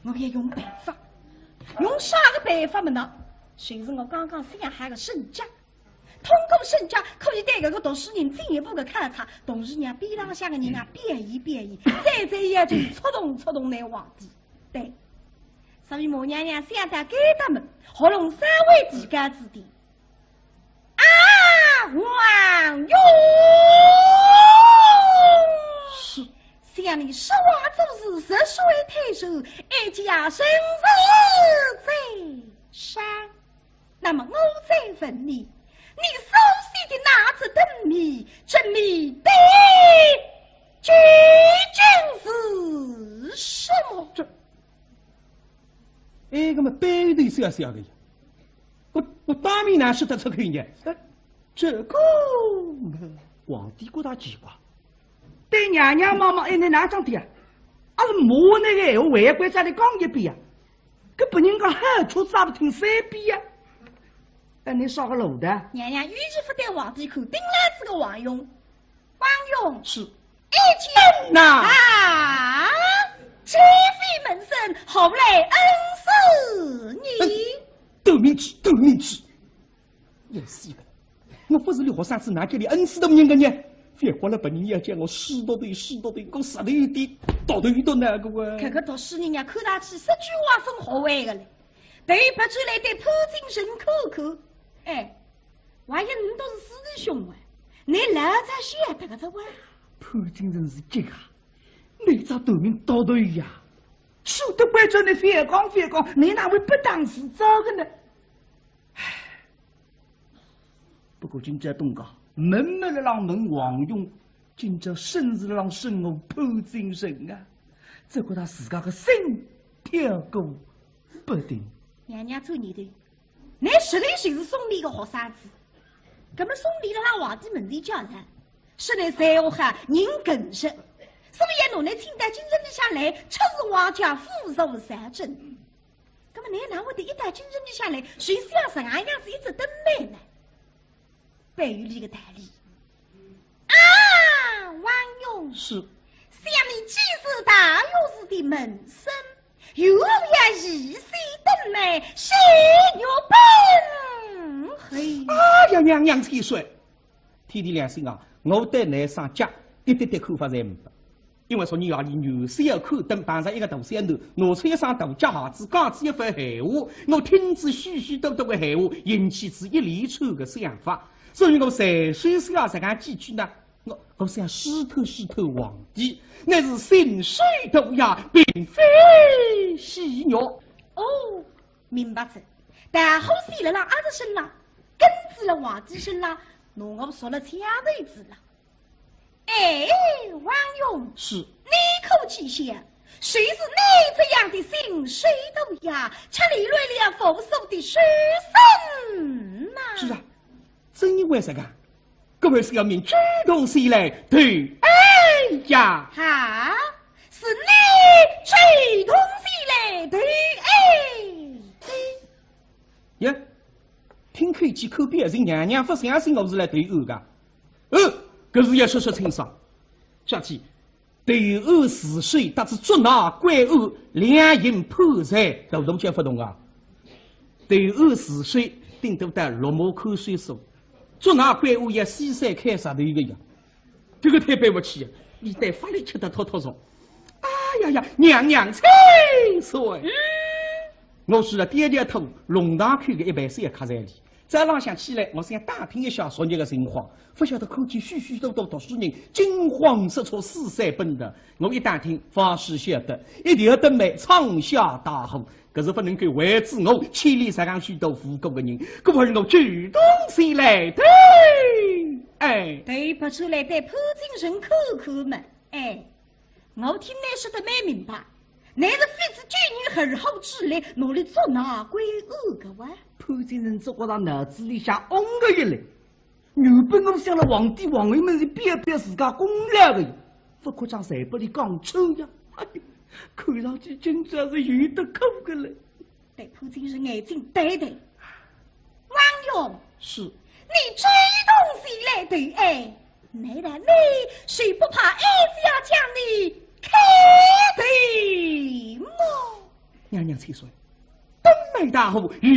我要用办法。用啥个办法么呢？就是我刚刚想好个审计。通过审计，可以对搿个读书人进一步个考察，同时让边浪向个人啊，表演表演，再再要求触动触动㑚皇帝。对，所以马娘娘想到该搭么，喉咙稍微提高仔点。 啊，王勇！是。想你说话做事，实说推手，哀家人是在上。那么我再问你，你手写的那只灯谜，这谜底究竟是什么？这，哎，搿么对对是要是要个呀。 我，我当面哪说得出口呢？呃，这个嘛，皇帝觉得奇怪。对娘娘望望，哎，倷哪讲的呀？阿是骂倷个闲话，还要再来讲一遍呀？搿拨人家喊出啥勿听三遍呀？哎，倷啥个路的？娘娘有意勿对皇帝看，盯牢仔个王勇。 王勇。是。一见呐。啊，既非门生，何来恩师呢？嗯，斗名气，斗名气。要死个！我勿是倷学生子，哪叫倷恩师大人个呢？覅怪了，别人要叫我师大头，师大头，我实头有点大头有点那个哇。搿个读书人呀，看上去说句话分学位个嘞，对别转来对潘金生看看，哎， 还有倷笃是师弟兄啊，倷老早晓得个哉哇？潘金生是急啊，倷只头名到头呀，说得关照倷覅讲覅讲，倷哪会不当自招个呢？唉，不过今朝东家，问末勒浪问王勇，今朝生是勒浪生我潘金生啊，只觉得自家个心跳个不停。娘娘做你的， 倷实头就是送礼个学生子，搿么送礼勒浪皇帝门前叫人，说倷才华好，人更实，所以要拿倷请到京城里向来，出仕皇家，副座朝政。搿么倷哪会得一到京城里向来，就想实梗样子一只灯谜呢？ 背后里个道理。啊，王勇，是。想你既是大学士的门生，又要一世登门，谁有本事？哎呀，娘娘千岁，天地良心啊，我对倷上家一点点看法侪没。 因为昨日夜里元宵要看灯，碰着一个大小囡，拿出一双大脚鞋子，讲仔一番闲话，我听仔许许多多个闲话，引起仔一连串个想法。所以我随手写实梗几句呢，我，我想试探试探皇帝，乃是信手涂鸦，并非戏谑。哦，明白哉。大火写勒浪阿是身浪，根子勒皇帝身浪，拿我说了枪头子了。 哎，王勇，是。你可知晓，就是你这样的信手涂鸦，却连累了无数的书生呐。是啊，正因为实梗，各位是要命举头前来，对，哎，呀。哈，是你主动前来投案。耶，听口气可表情，娘娘勿相信我是来投案个。呃，搿事要说说清爽。小姐，投案自首搭仔捉拿归案，两刑判罪，大同小勿同啊。投案自首，顶多到绿码看守所；捉拿归案要死罪开杀头个呀。 搿个忒背勿起啊，伊对法律吃得透透熟。哎呀呀，娘娘千岁！我是了爹爹头，弄堂口个一爿小客栈里。早浪向起来，我想打听一下昨日个情况，勿晓得看见许许多多读书人惊慌失措，四散奔逃。我一打听，方始晓得，一条灯谜闯下大祸。 搿是勿能够为仔我牵连实梗许多无辜个人，故而我主动前来的。哎，对勿出来，对潘金生看看嘛。哎，我听倷说得蛮明白，倷是费仔九牛二虎之力，拿俚捉拿归案个哇。潘金生只觉着脑子里向嗡个一来。 原本我想了皇帝皇后面前表表自家功劳个，勿可讲侪拨俚讲穿呀。哎呀，看上去今朝是有得苦个了。对潘金生眼睛对对。王勇，是。你主动前来投案，难道你就不怕哀家将你开头么？ 娘娘千岁，灯谜大祸由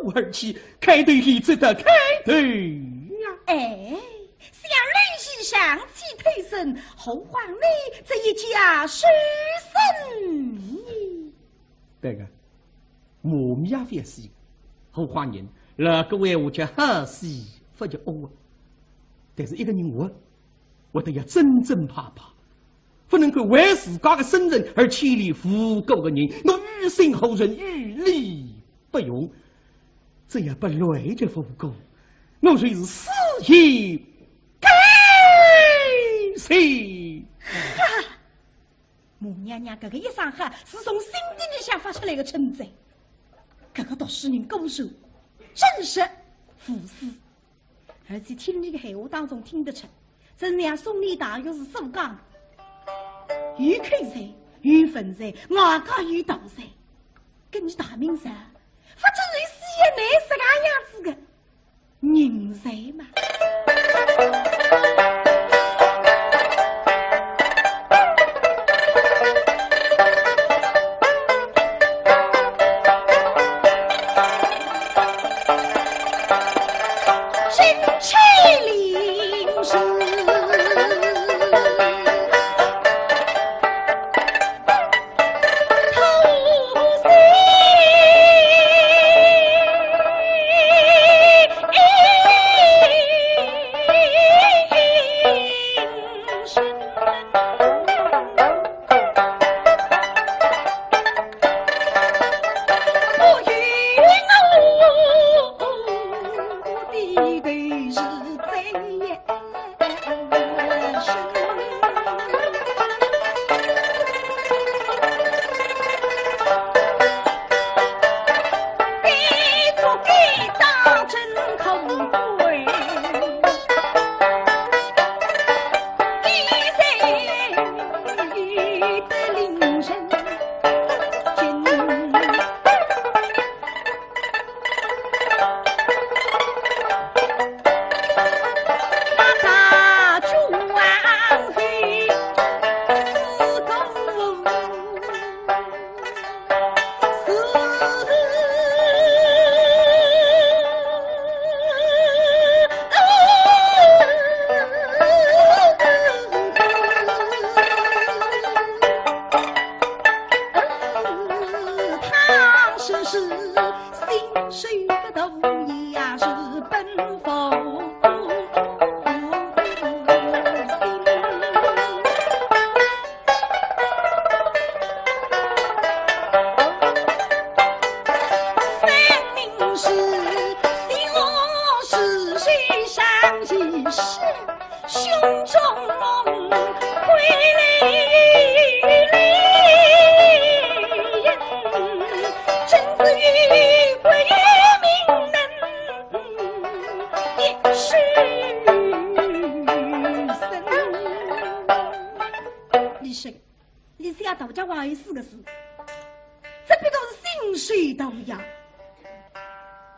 我而起，开头有则得开头呀。哎，想你是上气推升，何况你这一家书生呢？对个，我们也勿要死，何况人，老古闲话叫好死勿叫恶啊。但是一个人活，活得要真真派派， 勿能够为自家个身份而牵连无辜个人，我于心何忍，于理不容。只要拨累着无辜，我就是死也甘心。哈！母娘娘搿个一声哈，是从心底里向发出来个称赞。搿个读书人果然正直无私。 而且听俚个闲话当中听得出，真像松林大学士所讲，有口才，有文才，外加有道才，跟伲大明朝，勿准有四爷奶实梗样子个人才嘛。李生，你是要大家还有四个字，只不过是心水荡漾。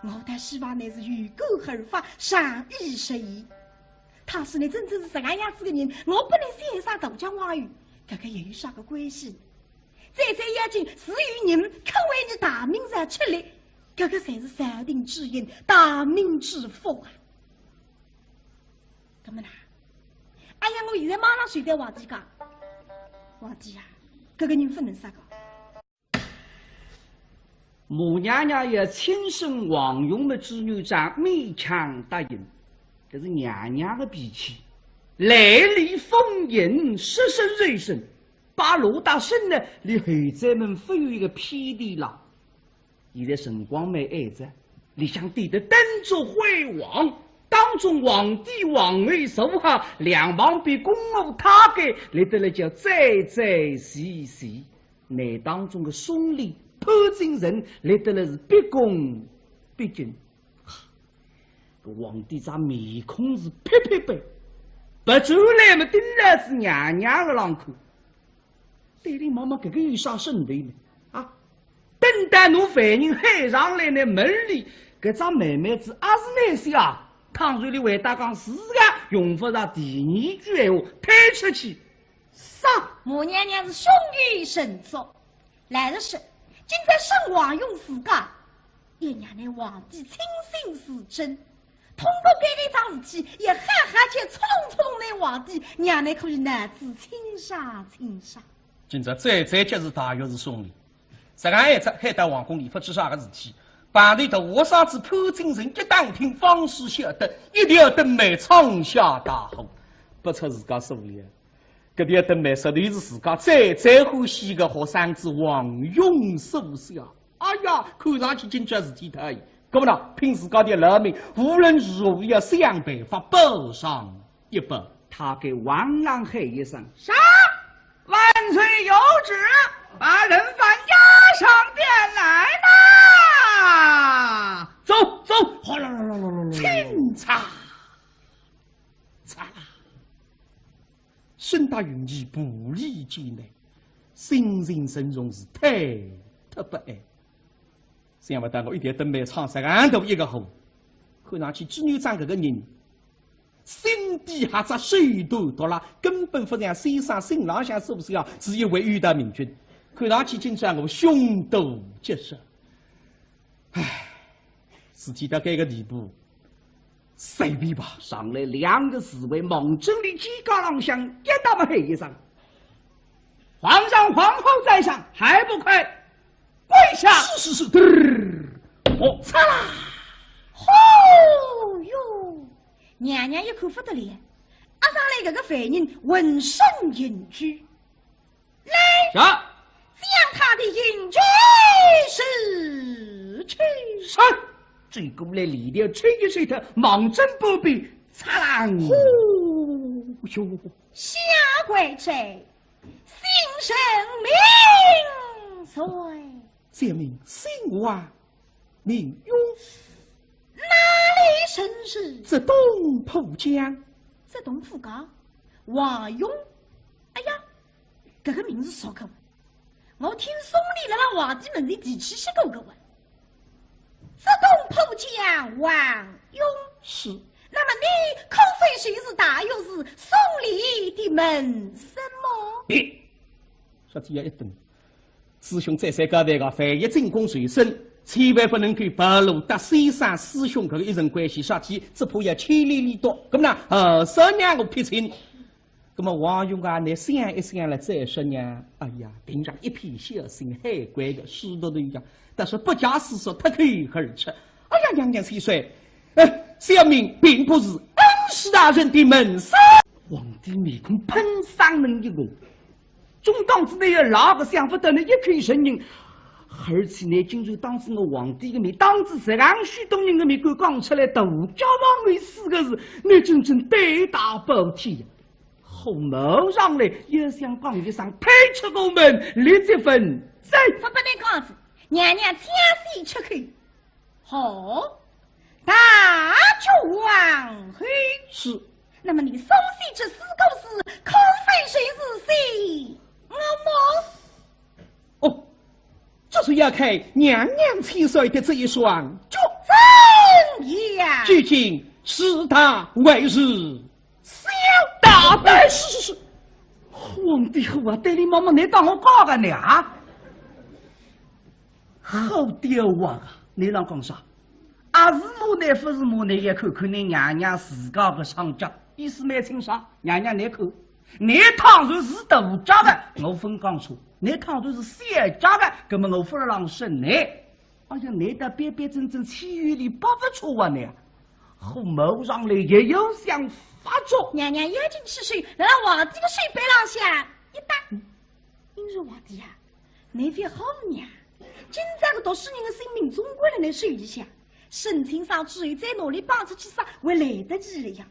我倒希望你是有感而发，善意实意。倘使你真正是这个样子的人，我不能欣赏大家话语，搿个又有啥个关系？最最要紧是有人肯为你大明朝出力，搿个才是朝廷之幸，大明之福啊！搿么呢？哎呀，我现在马上就对皇帝讲，皇帝呀，搿个人勿能杀个。 马娘娘要亲审王勇么，朱元璋勉强答应。搿是娘娘的脾气，雷厉风行，杀声雷声，把罗大生呢，连后宅门勿有一个偏地了。现在辰光蛮晏哉，里向点得灯烛辉煌，当中皇帝、皇后坐好，两旁边宫女太监立得来叫整整齐齐。 内当中的松礼、潘金城立得来是毕恭毕敬。搿皇帝只面孔是白白白，别转来么盯牢仔娘娘个浪看。对俚望望，搿个有啥势头呢？啊，等到拿犯人喊上来呢，问俚搿只妹妹子阿是倷小啊？倘若俚回答讲是个，用勿着第二句闲话，推出去。 杀！马娘娘是胸有成竹，老实说，今朝审王勇自家，也让那皇帝亲信自证，通过搿个桩事体，也好好叫冲冲那皇帝，让那可以脑子清爽清爽。今朝最最急事大约是松礼，实梗一只喊到皇宫里，勿知啥个事体。旁边的和尚子潘金城一打听，方始晓得，一条灯谜闯下大祸，不出自家所料。 搿条灯谜实头是自家最最欢喜个学生子王勇所写。哎呀，看上去今朝事体大矣。搿么呢，拼自家的老命，无论如何要想办法保上一保。太监王朗喊一声：“啥？万岁有旨，把人犯押上殿来呐！”走，走，哗啦啦啦啦啦啦，清查，查啦。 沈大云髻步履艰难，心情沉重是推脱不安。想勿到我一条灯谜闯实梗大一个祸，看上去朱元璋搿个人，心底还只手段毒辣，根本勿像先生信浪向所写啊，是一位有道明君。看上去今朝我凶多吉少。唉，事体到搿个地步， 随便吧。上来两个侍卫望准俚肩胛浪向一搭么喊一声：皇上皇后在上，还不快跪下！是，是，是。嘚儿，哦，嚓啦！哦哟，娘娘一看勿得了，押上来搿个犯人浑身刑具。 来，是。将他的刑具释去。是。走过来，链条抽一抽脱，望准旁边，嚓啷！呼哟！下跪者，姓甚名谁？小名姓王，名勇。哪里人氏？浙东浦江。浙东浦江？王勇？哎呀， 搿个名字熟个，我听送礼辣辣皇帝门前提起歇过个哇。浙东浦江王勇。是。那么你可否说是大学士送礼的门生么？咦，说起也一顿，师兄再三交代个，万一进宫受审，千万不能够暴露搭先生师兄搿个一层关系，说起只怕要牵连里多。搿么呢，呃，三娘我撇清。 那么王勇啊，你想一想了再说呢，哎呀，平常一片孝心，海归的，师徒对呀，但是不假思索，脱口而出。哎呀，娘娘千岁，呃，小名并不是恩师大人的门生。皇帝面孔喷霜能一个，总当仔你要赖个，想勿到你一口承认，而且你竟然当仔我皇帝的面，当仔实梗许多人的面，敢讲出来大家望有四个字，你真正胆大包天呀！ 火冒上来，也想讲一声，退出宫门，立即问罪。勿拨你讲仔，娘娘请先出去。好，大脚王后。是。那么你所写这四个字，可否说是先是要看娘娘千岁的这一双脚。怎样？究竟是大还是小？大胆！是，是，是。皇帝，我啊，对你妈妈，你当我讲个呢啊？好刁啊！你让讲啥？啊，是骂你，不是骂你，也看看你娘娘自家个双脚，意思蛮清爽。娘娘，你看，你倘若是大脚个，我勿讲错；你倘若是小脚个，那么我勿让审你。哎呀，你倒板板正正，岂有你勿错啊你啊？火冒上来也要想发作。娘娘有请千岁，来到皇帝个手背浪向一搭。嗯。 因为皇帝啊，你覅好呀，今朝个读书人个性命总归辣你手里向，省亲上之后再拿俚绑出去杀，还来得及了呀。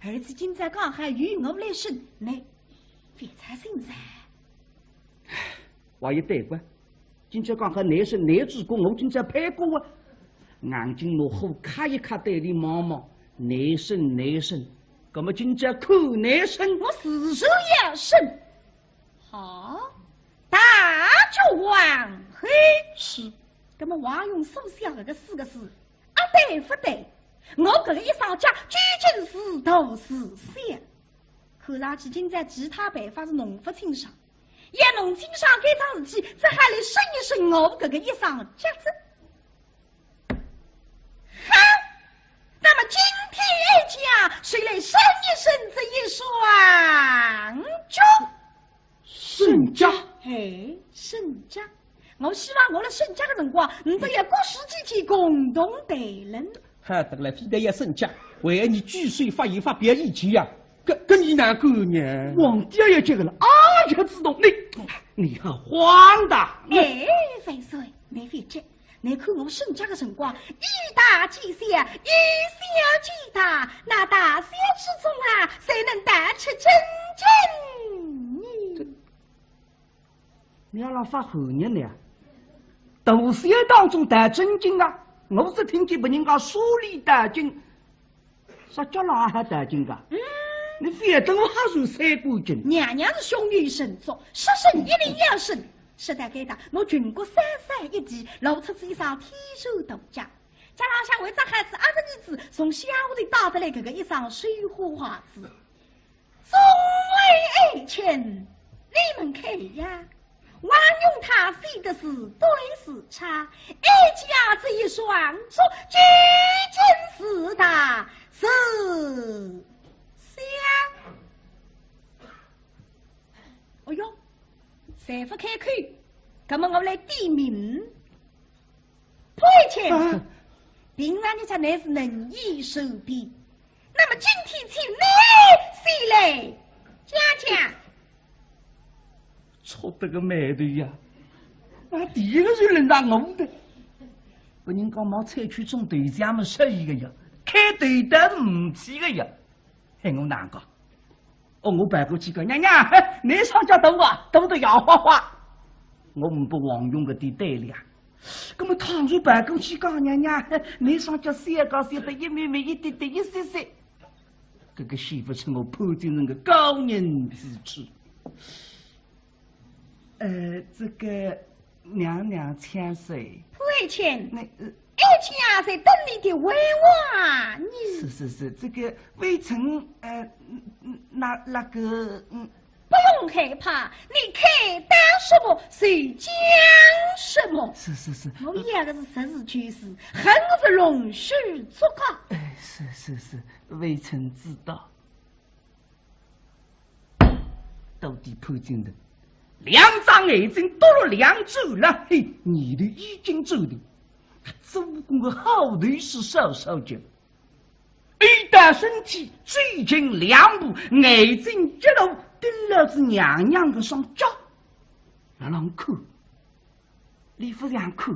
而且今朝刚好由我来审，你覅操心哉。话也对个，今朝刚好你审你主公，我今朝配过啊。硬劲拿火揩一揩对俚望望，你审你审，那么今朝看你审。我自然要审。 好，大脚王后。是。那么王永素写搿个四个字，啊对勿对？我搿个一双脚究竟是大是小？看上去今朝其他办法是弄勿清爽，要弄清爽搿桩事体，只好来审一审我搿个一双脚哉。 好，那么今天哀家就来审一审这一双脚。审脚？哎，审脚。我希望我辣审脚个辰光，你都要各抒己见，共同谈论。好得了，非但要审脚，还要你举手发言，发表意见呀。搿，搿你哪敢呢？皇帝也急个了，啊，这个子东，你，你好荒唐！哎，万岁，你覅急， 你看我审脚个辰光，以大见小，以小见大，那大小之中啊，谁能大出真经呢？你要让发火热呢啊？大小当中大真经啊，我只听见别人家说理大经， 啥叫哪哈大经个？嗯。你覅等我还是三观经。娘娘是胸有成竹，说审一定要审。说到该搭，我全国三省一地，露出仔一双天然大脚。加上像为只孩子阿是儿子，从乡下头带得来搿个一双绣花鞋子。众位爱卿，你们看呀， 王永他写的是对是差，哀家这一双足究竟是大是小？哦哟，侪勿开口，那么我来点名。 潘卿，啊。平常日脚乃是能言善辩，那么今天请你先来讲讲。触得个霉头呀，啊，第一个就轮到我的。别人家毛采取种头像么适意个呀，开头的唔起个呀，害我难过。 哦，我跑过去讲，娘娘，嘿，你双脚大啊，大得摇晃晃。我唔拨王永搿点胆量。那么倘若跑过去讲，娘娘，嘿，你双脚小个小得一咪咪一滴滴一息息，搿个显勿出我潘金城个高人之处。呃，这个娘娘千岁。潘卿，那，呃，哀家在等你的回话呢。是是是，这个微臣，呃，嗯，嗯，那，那个，嗯。不用害怕，你看到什么就讲什么。是是是。我要的是实事求是，恨不是弄虚作假。哎，是是是，微臣知道。 到底潘金城，两只眼睛都落两转了，嘿，念头已经转的，做官个好头势少少叫。一到身体最近两步，眼睛一路盯牢仔娘娘个双脚，辣浪看，伊勿像看，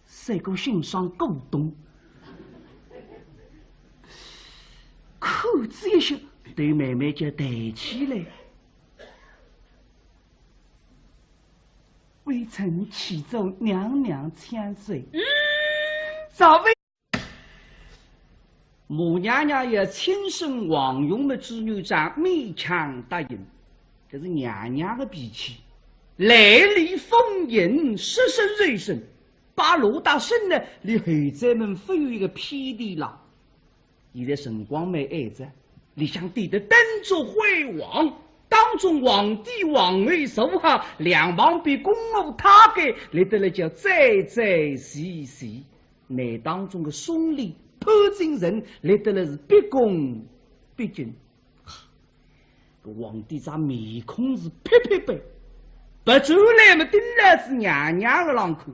赛过欣赏古董。看仔一歇，头慢慢叫抬起来。微臣启奏娘娘千岁。嗯。稍微 马娘娘要亲审王永么，朱元璋勉强答应，搿是娘娘个脾气。来历丰盈，说说人生，把罗大生呢，离后宅门勿远一个偏地浪。现在辰光蛮晏哉，里向点得灯烛辉煌，当中皇帝、皇后坐好，两旁边宫女太监立得来叫整整齐齐。内当中个送礼潘金城立得来是毕恭毕敬。 搿皇帝只面孔是白白白，别转来么盯牢仔娘娘个浪看。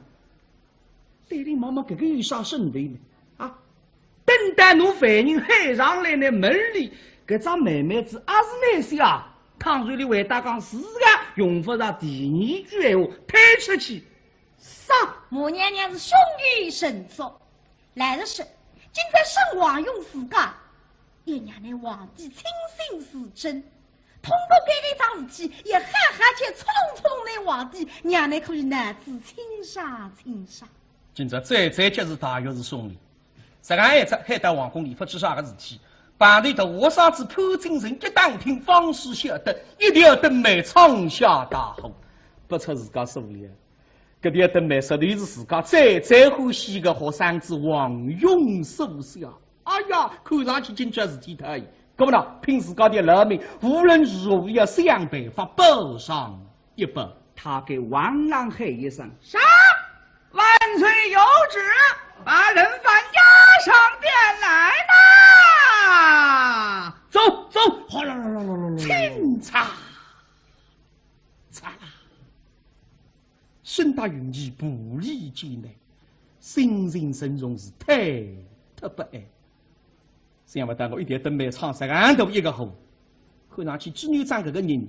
对伊望望搿个有啥身份呢？啊，等到拿犯人喊上来呢，门里搿只妹妹子阿是蛮小啊，倘若伊回答讲是个，用勿着第二句闲话，推出去杀。马娘娘是胸有成竹，老实说，今朝沈王用自家，也让那皇帝亲信自证。通过搿个桩事体，也好好叫触动触动那皇帝，让那可以脑子清爽清爽。今朝最最急事大约是送礼，实梗一只喊到皇宫里勿知啥个事体，碰头大和尚子潘金城一打听，方始晓得一条灯谜闯下大祸，不出自家所料。 搿条灯谜说的是自家最最欢喜个学生子王勇所写。哎呀，看上去今朝事体大，搿么呢，拼自家的老命，无论如何也要想办法报上一报。太监王朗喊一声：“啥？万岁有旨，把人犯押上殿来呐！”走，走，哗啦啦啦啦啦啦，请查。嚓啦。 沈大云其步履艰难，心情沉重，是忐忑不安。想勿到我一条灯谜闯实梗大一个祸，看上去朱元璋搿个人，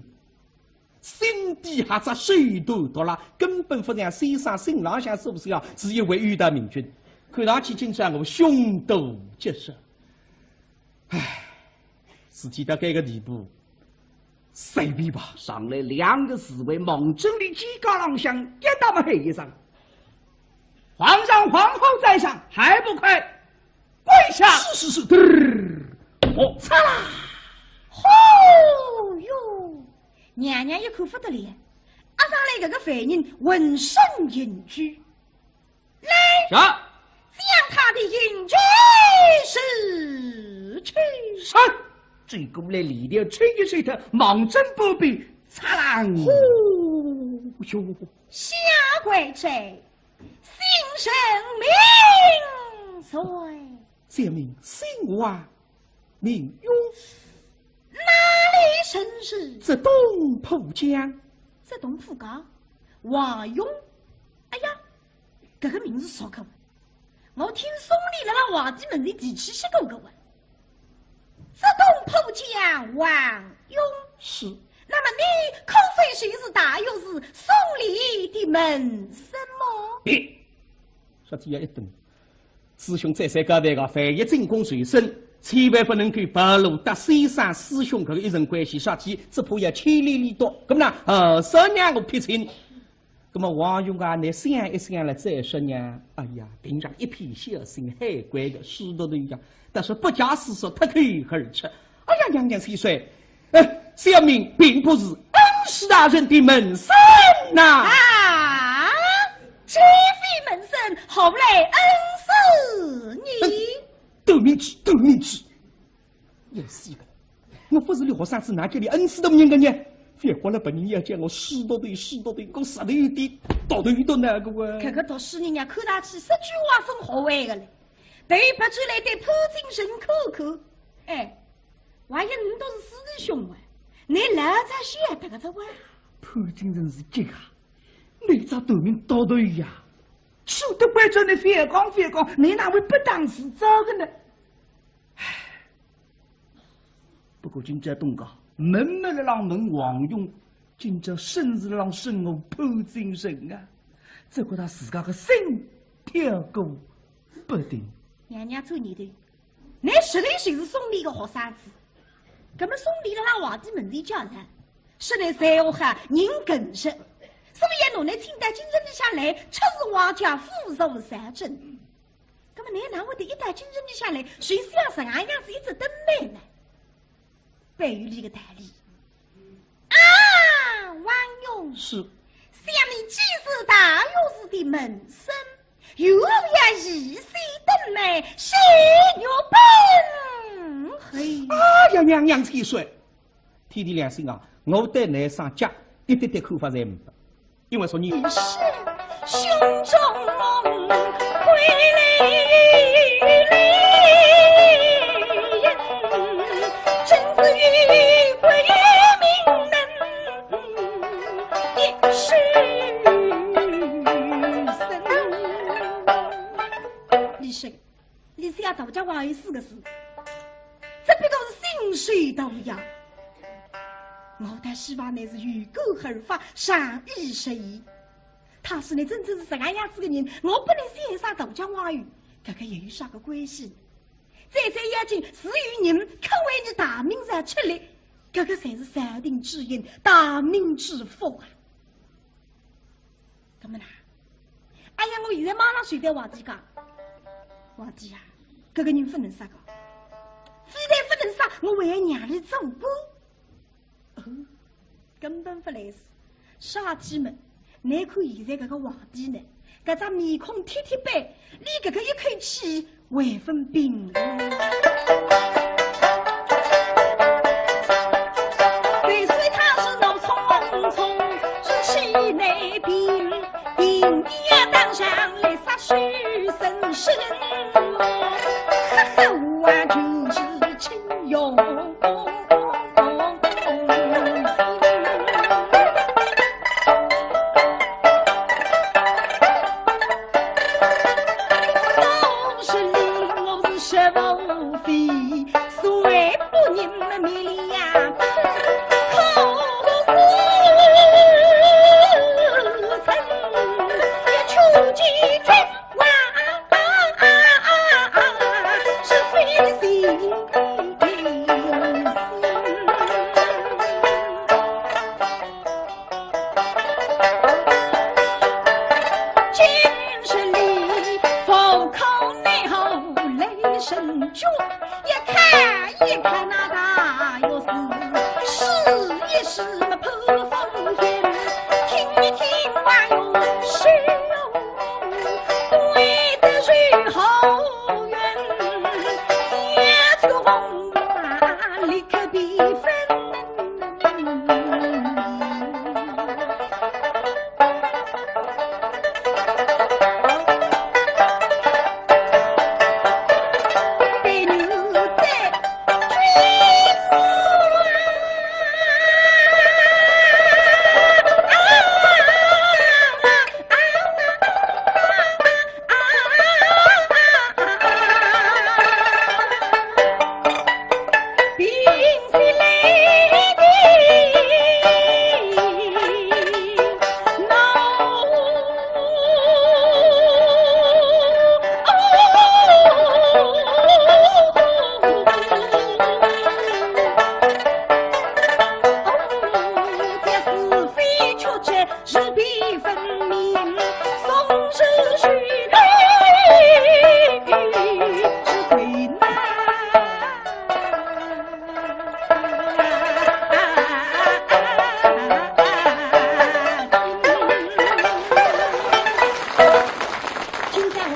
心底还只手段毒辣，根本勿像先生信浪向所写，是一位远大明君。看上去今朝我凶多吉少。唉，事体到搿个地步， 随便吧。上来两个侍卫望准伊肩胛浪向一搭么喊一声：“皇上皇后在上，还不快跪下！”“是，是，是。”嘚儿，哦，嚓啦！哦哟，娘娘一看勿得了，押上来搿个犯人浑身刑具。 来，是。将他的刑具取去。是。转过来，链条抽一抽脱，望准旁边，嚓啷！呼哟！下跪者，姓甚名谁？小名姓王，名勇。哪里人氏？浙东浦江。浙东浦江？王勇？哎呀， 搿个名字熟个，我听送礼辣辣皇帝门前提起歇过个哇。浙东浦江王勇。是。那么你可非就是大学士送礼的门生么？咦，说起来一顿，师兄再三交代个，万一进宫受审，千万不能够暴露搭先生师兄搿个一层关系，说起只怕要牵连里多。搿么呢，呃，少让我撇清。 那么王勇啊，你想一想了再说呢，哎呀，平常一片孝心，还乖个，师徒对呀，但是不假思索，脱口而出。哎呀，娘娘千岁，呃，小民并不是恩师大人的门生呐。啊，既非门生，何来恩师呢？嗯，斗明主，斗明主。 要死个！我不是你学生子，哪叫你恩师大人个呢？覅怪了别人要叫我师徒对，师徒对，我实头有点读头有点难个哇。搿个读书人呀，看上去十句话分学会个嘞，对别转来对潘金城看看。哎，还有你都是师弟兄啊，你老早晓得个这哇？潘金城是急啊，你咋斗明读头呀？说得关照你覅讲覅讲，你哪会不当自招个呢？ 唉，不过今朝东家，门门辣浪问王勇，今朝生是辣浪审我潘金城啊，只觉得自家个心跳个不停。娘娘转念头，你实头就是送礼个学生子，搿么送礼辣浪皇帝门前叫人，说你才华好，人更实，所以要拿你请到京城里向来，出示皇家，附属朝政。 那么你哪会得一到京城里向来，就像实梗样子一只灯谜呢？必有伊个道理。啊，王勇，是。想你既是大学士的门生，又要一世登门，谁有本事？哎呀，娘娘千岁，天地良心啊，我对倷双脚一点点看法侪没，因为说你是胸中梦归来人，真是与鬼迷人。 一世深。李生，你是要道家话语四个字，这不过是心水荡漾。我倒希望你是有感而发，善意实意。他是你真正是这个样子的人，我不能欣赏道家话语，搿个又有啥个关系？ 最最要紧是有人肯为你大明朝出力，搿个才是朝廷之恩，大明之福啊！搿么啦，哎呀，我现在马上就对皇帝讲，皇帝啊，搿个人勿能杀个，非但勿能杀，我还要让伊做官。 哦，根本勿来事。啥体么？倷看现在搿个皇帝呢，搿张面孔铁铁板，连搿个一口气还朆平。虽说他是怒冲冲，志气难平，定要当场来杀许生生。哈哈，我就是 今朝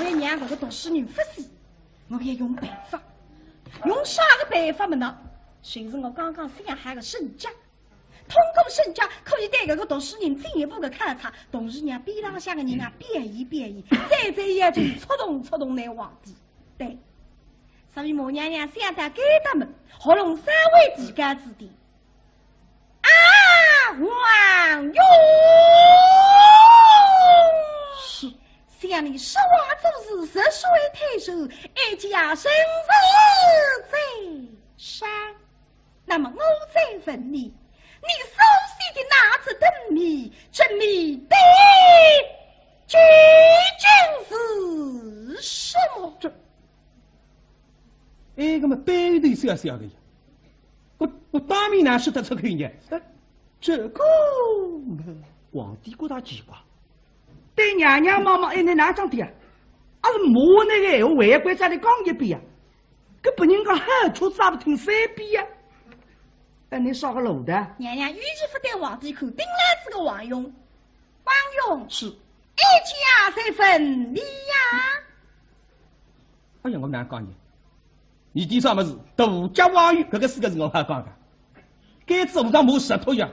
我要让搿个读书人发死，我要用办法。用啥个办法么呢？就是我刚刚想好个圣旨。 通过圣旨可以对搿个读书人进一步个考察，同时让边浪向个人啊表演表演，再再要紧触动触动㑚皇帝。对，所以马娘娘想到该搭么，喉咙稍微提高仔点。啊，王勇！是。想你说话做事，实属太守，哀家臣是在上。 那么我再问你，你手写的那只灯谜，这谜底究竟是什么？这，哎，搿么对对笑笑个呀，我我当面哪说得出口呢？呃，这个嘛，皇帝觉得奇怪，对娘娘望望，哎，倷哪讲的呀？阿是骂倷个闲话，还要关照倷讲一遍呀？ 搿别人家喊出啥勿听三遍呀？哎，倷啥个路的？娘娘语气勿对皇帝看，盯牢仔个王勇。王勇，是。一家侪问你呀。哎呀，我哪讲呢？你提啥物事？大家王勇，搿个四个字我还讲个。该次我上没石头呀，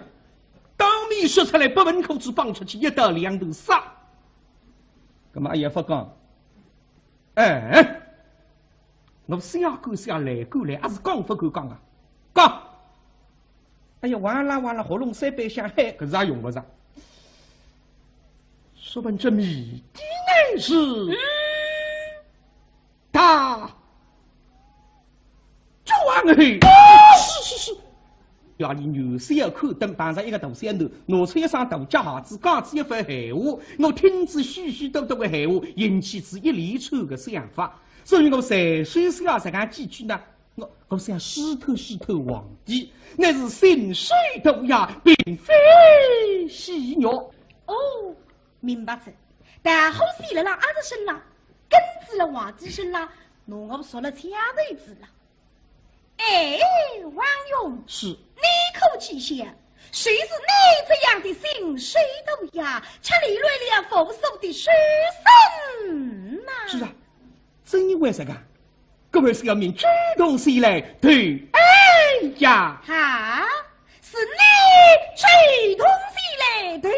当面说出来，不门口子放出去，一刀两头杀。葛末阿爷勿讲，哎，我想讲想来讲来，还是讲勿够讲啊，讲。哎呀，哇啦哇啦，喉咙三板响，嗨，搿是也用勿着。说问这谜底乃是，嗯。大庄后。是是是。夜里原先要看灯，碰着一个大仙头，拿出一双大脚鞋子，讲仔一番闲话，我听仔许许多多个闲话，引起仔一连串个想法。所以我随手写实梗几句呢，我，我想试探试探皇帝，乃是心水毒药，并非戏肉。哦，明白哉。大火死了辣阿是身浪，根子了皇帝身浪，拿我说了枪头子了。哎，王勇，是。你可知晓，谁是你这样的心水毒药，却连累了无数的书生呐？是啊，正因为这个，各位是要命主动前来投案呀。哈，是你主动前来投案。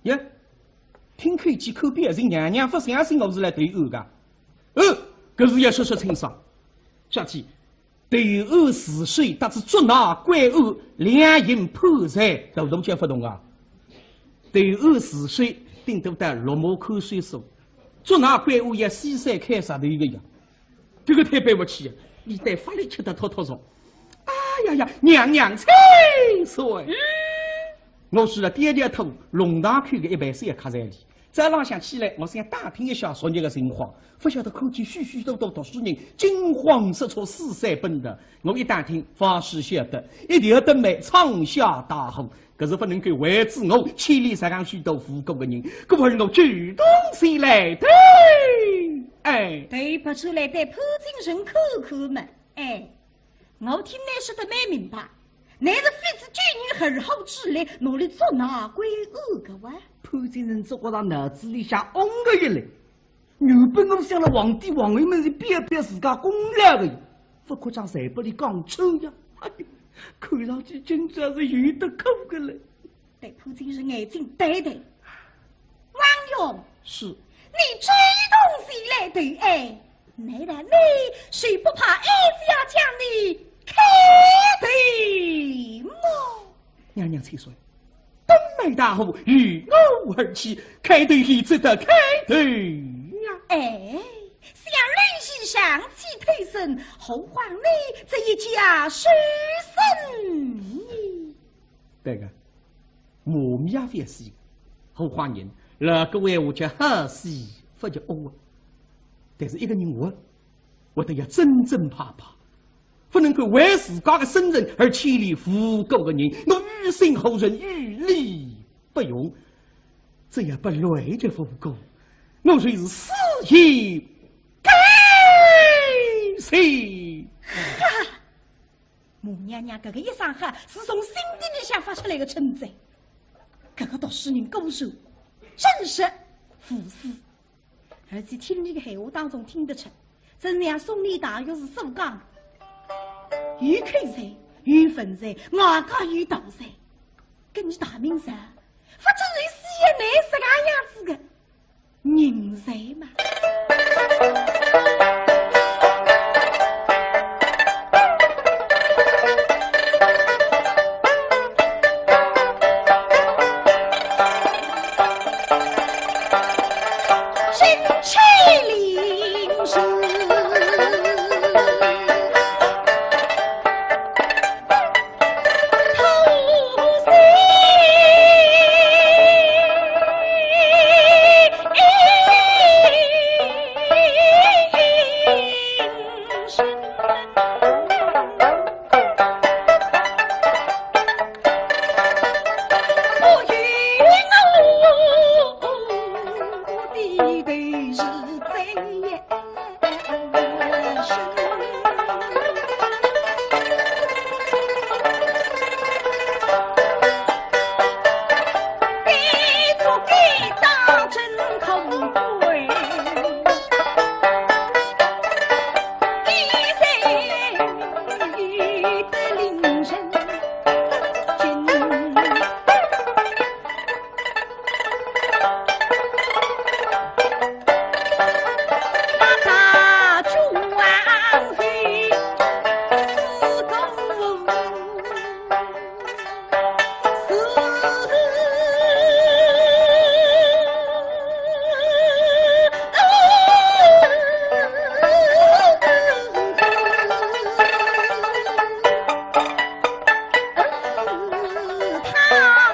耶，听口气可比是娘娘勿相信我是来投案个。呃，搿是要说说清爽。小姐，投案自首搭仔捉拿归案，两型判罪，大同叫勿同啊。投案自首顶多到落马看守所，捉拿归案要死罪开杀头个呀。搿个忒背勿起啊！你对法律吃得透透熟。哎呀呀，娘娘千岁！我是辣点点头，弄堂口个一爿小客栈里。早浪向起来，我想打听一下昨日个情况，勿晓得看见许许多多读书人惊慌失措，四散奔逃。我一打听，方始晓得，一条灯谜闯下大祸，搿是勿能够为仔我牵连实梗许多无辜个人，故而我主动前来投。哎，对勿出来，对潘金生看看嘛。哎，我听倷说得蛮明白，倷是费仔九牛二虎之力，拿俚捉拿归案个哇。潘金生只觉着脑子里向嗡个一来，原本我想了皇帝皇后面前表表自家功劳个，勿可讲侪拨俚讲穿呀。哎哟，看上去今朝是有得苦个了。对潘金生眼睛对对。王勇，是。你主动前来投案，难道你就不怕哀家将你开头么？娘娘千岁，灯谜大祸由我而起，开头也值得开头呀。哎，想论起上起推升，何况你这一家书生呢？对个， 马屁也勿要死，好坏人，辣搿闲话叫好死勿叫恶啊。但是一个人活，活得要真真派派，勿能够为自家个生存而牵连无辜个人，我于心何忍，于理不容。只要拨累着无辜，我就是死也甘心。哈！ 马娘娘搿个一声哈，是从心底里向发出来个称赞。搿个读书人果然正直无私，而且听俚个闲话当中听得出，真像送俚大学士所讲，有口才，有文才，外加有道才。搿俚大明朝，勿准有四爷倷实梗样子个。 人才嘛。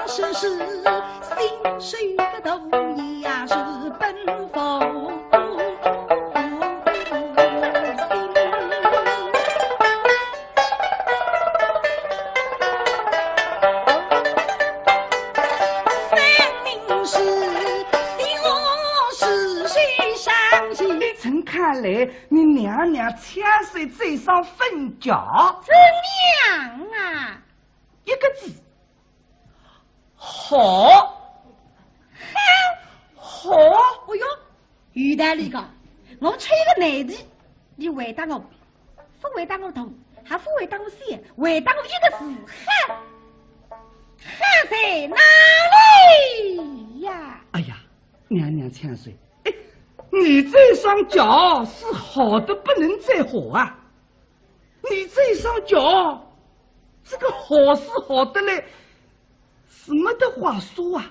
是是，心水个头也是奔风。分明是心我是谁伤心。臣看来，你娘娘千岁这双粉脚。怎样啊？一个字，好。好。哦哟，有道理个。我出一个难题，你回答我，勿回答我大，还勿回答我小，回答我一个字，好。好在哪里呀？哎呀，娘娘千岁，哎，你这双脚是好得不能再好啊！你这双脚，这个好是好得来，是没得话说啊！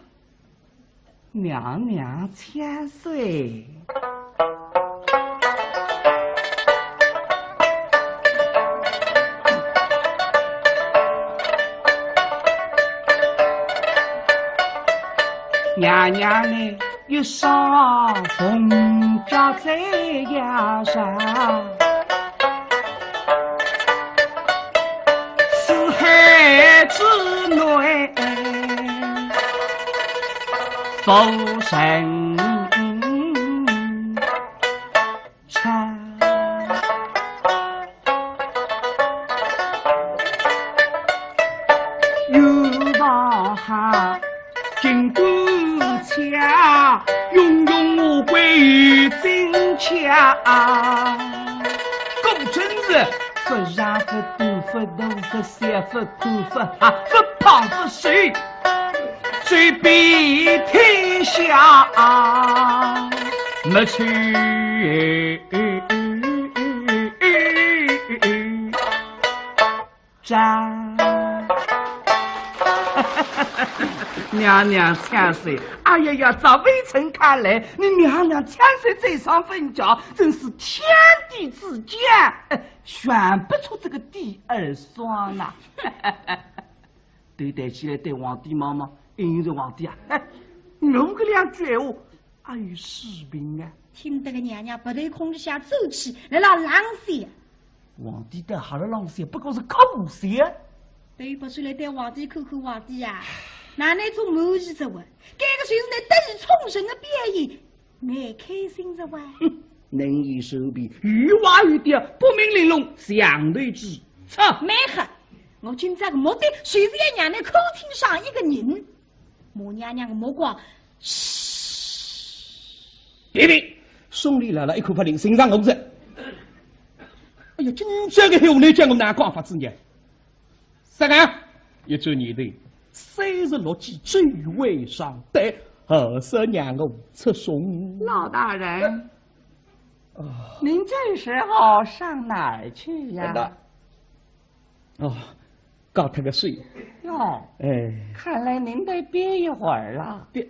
娘娘千岁。娘娘呢，一双凤脚在腰上，四海之内无人 唱。有大海金鼓敲，云云花归金桥。果真是勿长勿短勿大勿小勿宽勿矮勿胖勿瘦，走遍天下没出 娘娘千岁，哎呀呀，在微臣看来，你娘娘千岁这双粉脚，真是天地之间，哎，选不出这个第二双呐。对待起来对皇帝望望，因为皇帝啊，哎，侬搿两句闲话， 阿有水平啊？听得个娘娘鼻头空里向走气，辣辣冷笑。皇帝倒还辣冷笑，不过是苦笑。对勿起来对皇帝看看皇帝呀，哪能种满意哉哇？搿个就是拿得意冲人的表演，难开心哉哇？哼，能言善辩，有话有调，不明玲珑，像头鸡。操！蛮好，我今朝个目的就是要让侬看清爽一个人。 马娘娘个目光，嘘。别别，送礼来了一口不灵，心上我着。哎呀，今朝个闲话，侬叫我哪讲法子呢？啥个？一转念头，三十六计，走为上策，何时让我出son？老大人，哦。您这时候上哪儿去呀？等等。 哦，告他个罪。哟，哎。看来您得憋一会儿了。憋。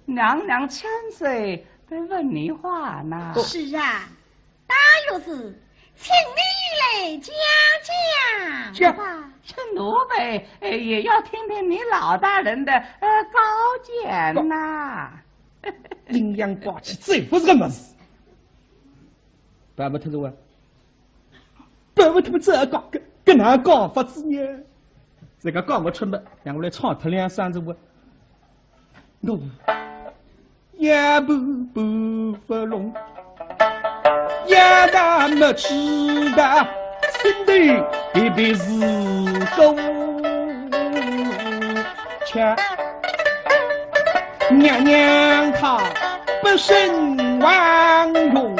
娘娘千岁在问你话呢。哦。是啊，大学士，请你来讲讲吧。这奴婢，呃，也要听听你老大人的，呃，高见呐。阴阳怪气，这不是个么事。办不脱了啊。 办勿脱么，搿个，搿哪讲法子呢？自家讲勿出么，让我来唱脱两声子哇。我也不不勿拢，也那么知道，心头特别是个 娘娘她不生王用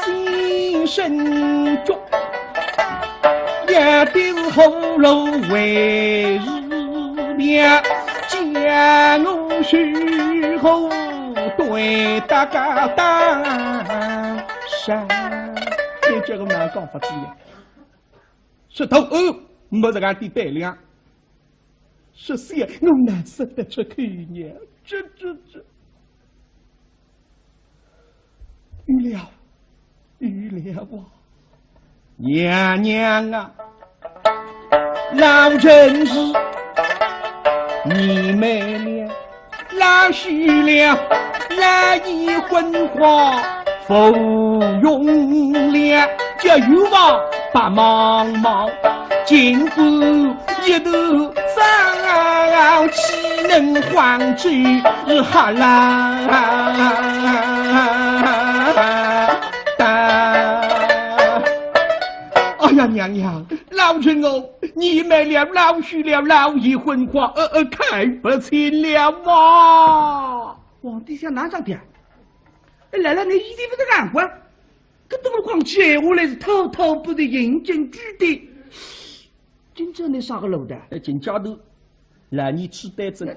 心生脚，也的是何路为是妙，叫我如何对大家打上？哎，这个哪讲法子呀？说头哦，没这个的胆量。 说些我难说得出口呢。这，这，这。有了，有了啊！娘娘啊，老臣是年迈了，老朽了，老眼昏花，无用了，叫有望白茫茫，金箍一头早，岂能还珠哈啦？哎呀，娘娘，老臣哦，年迈了，老朽了，老眼昏花，呃呃，看不清了啊！皇帝想哪能讲？哎，来了，你一定勿是眼光，搿辰光接下来是偷偷不得引经据典。今朝你啥个路的？哎，请教头，来，你痴呆症。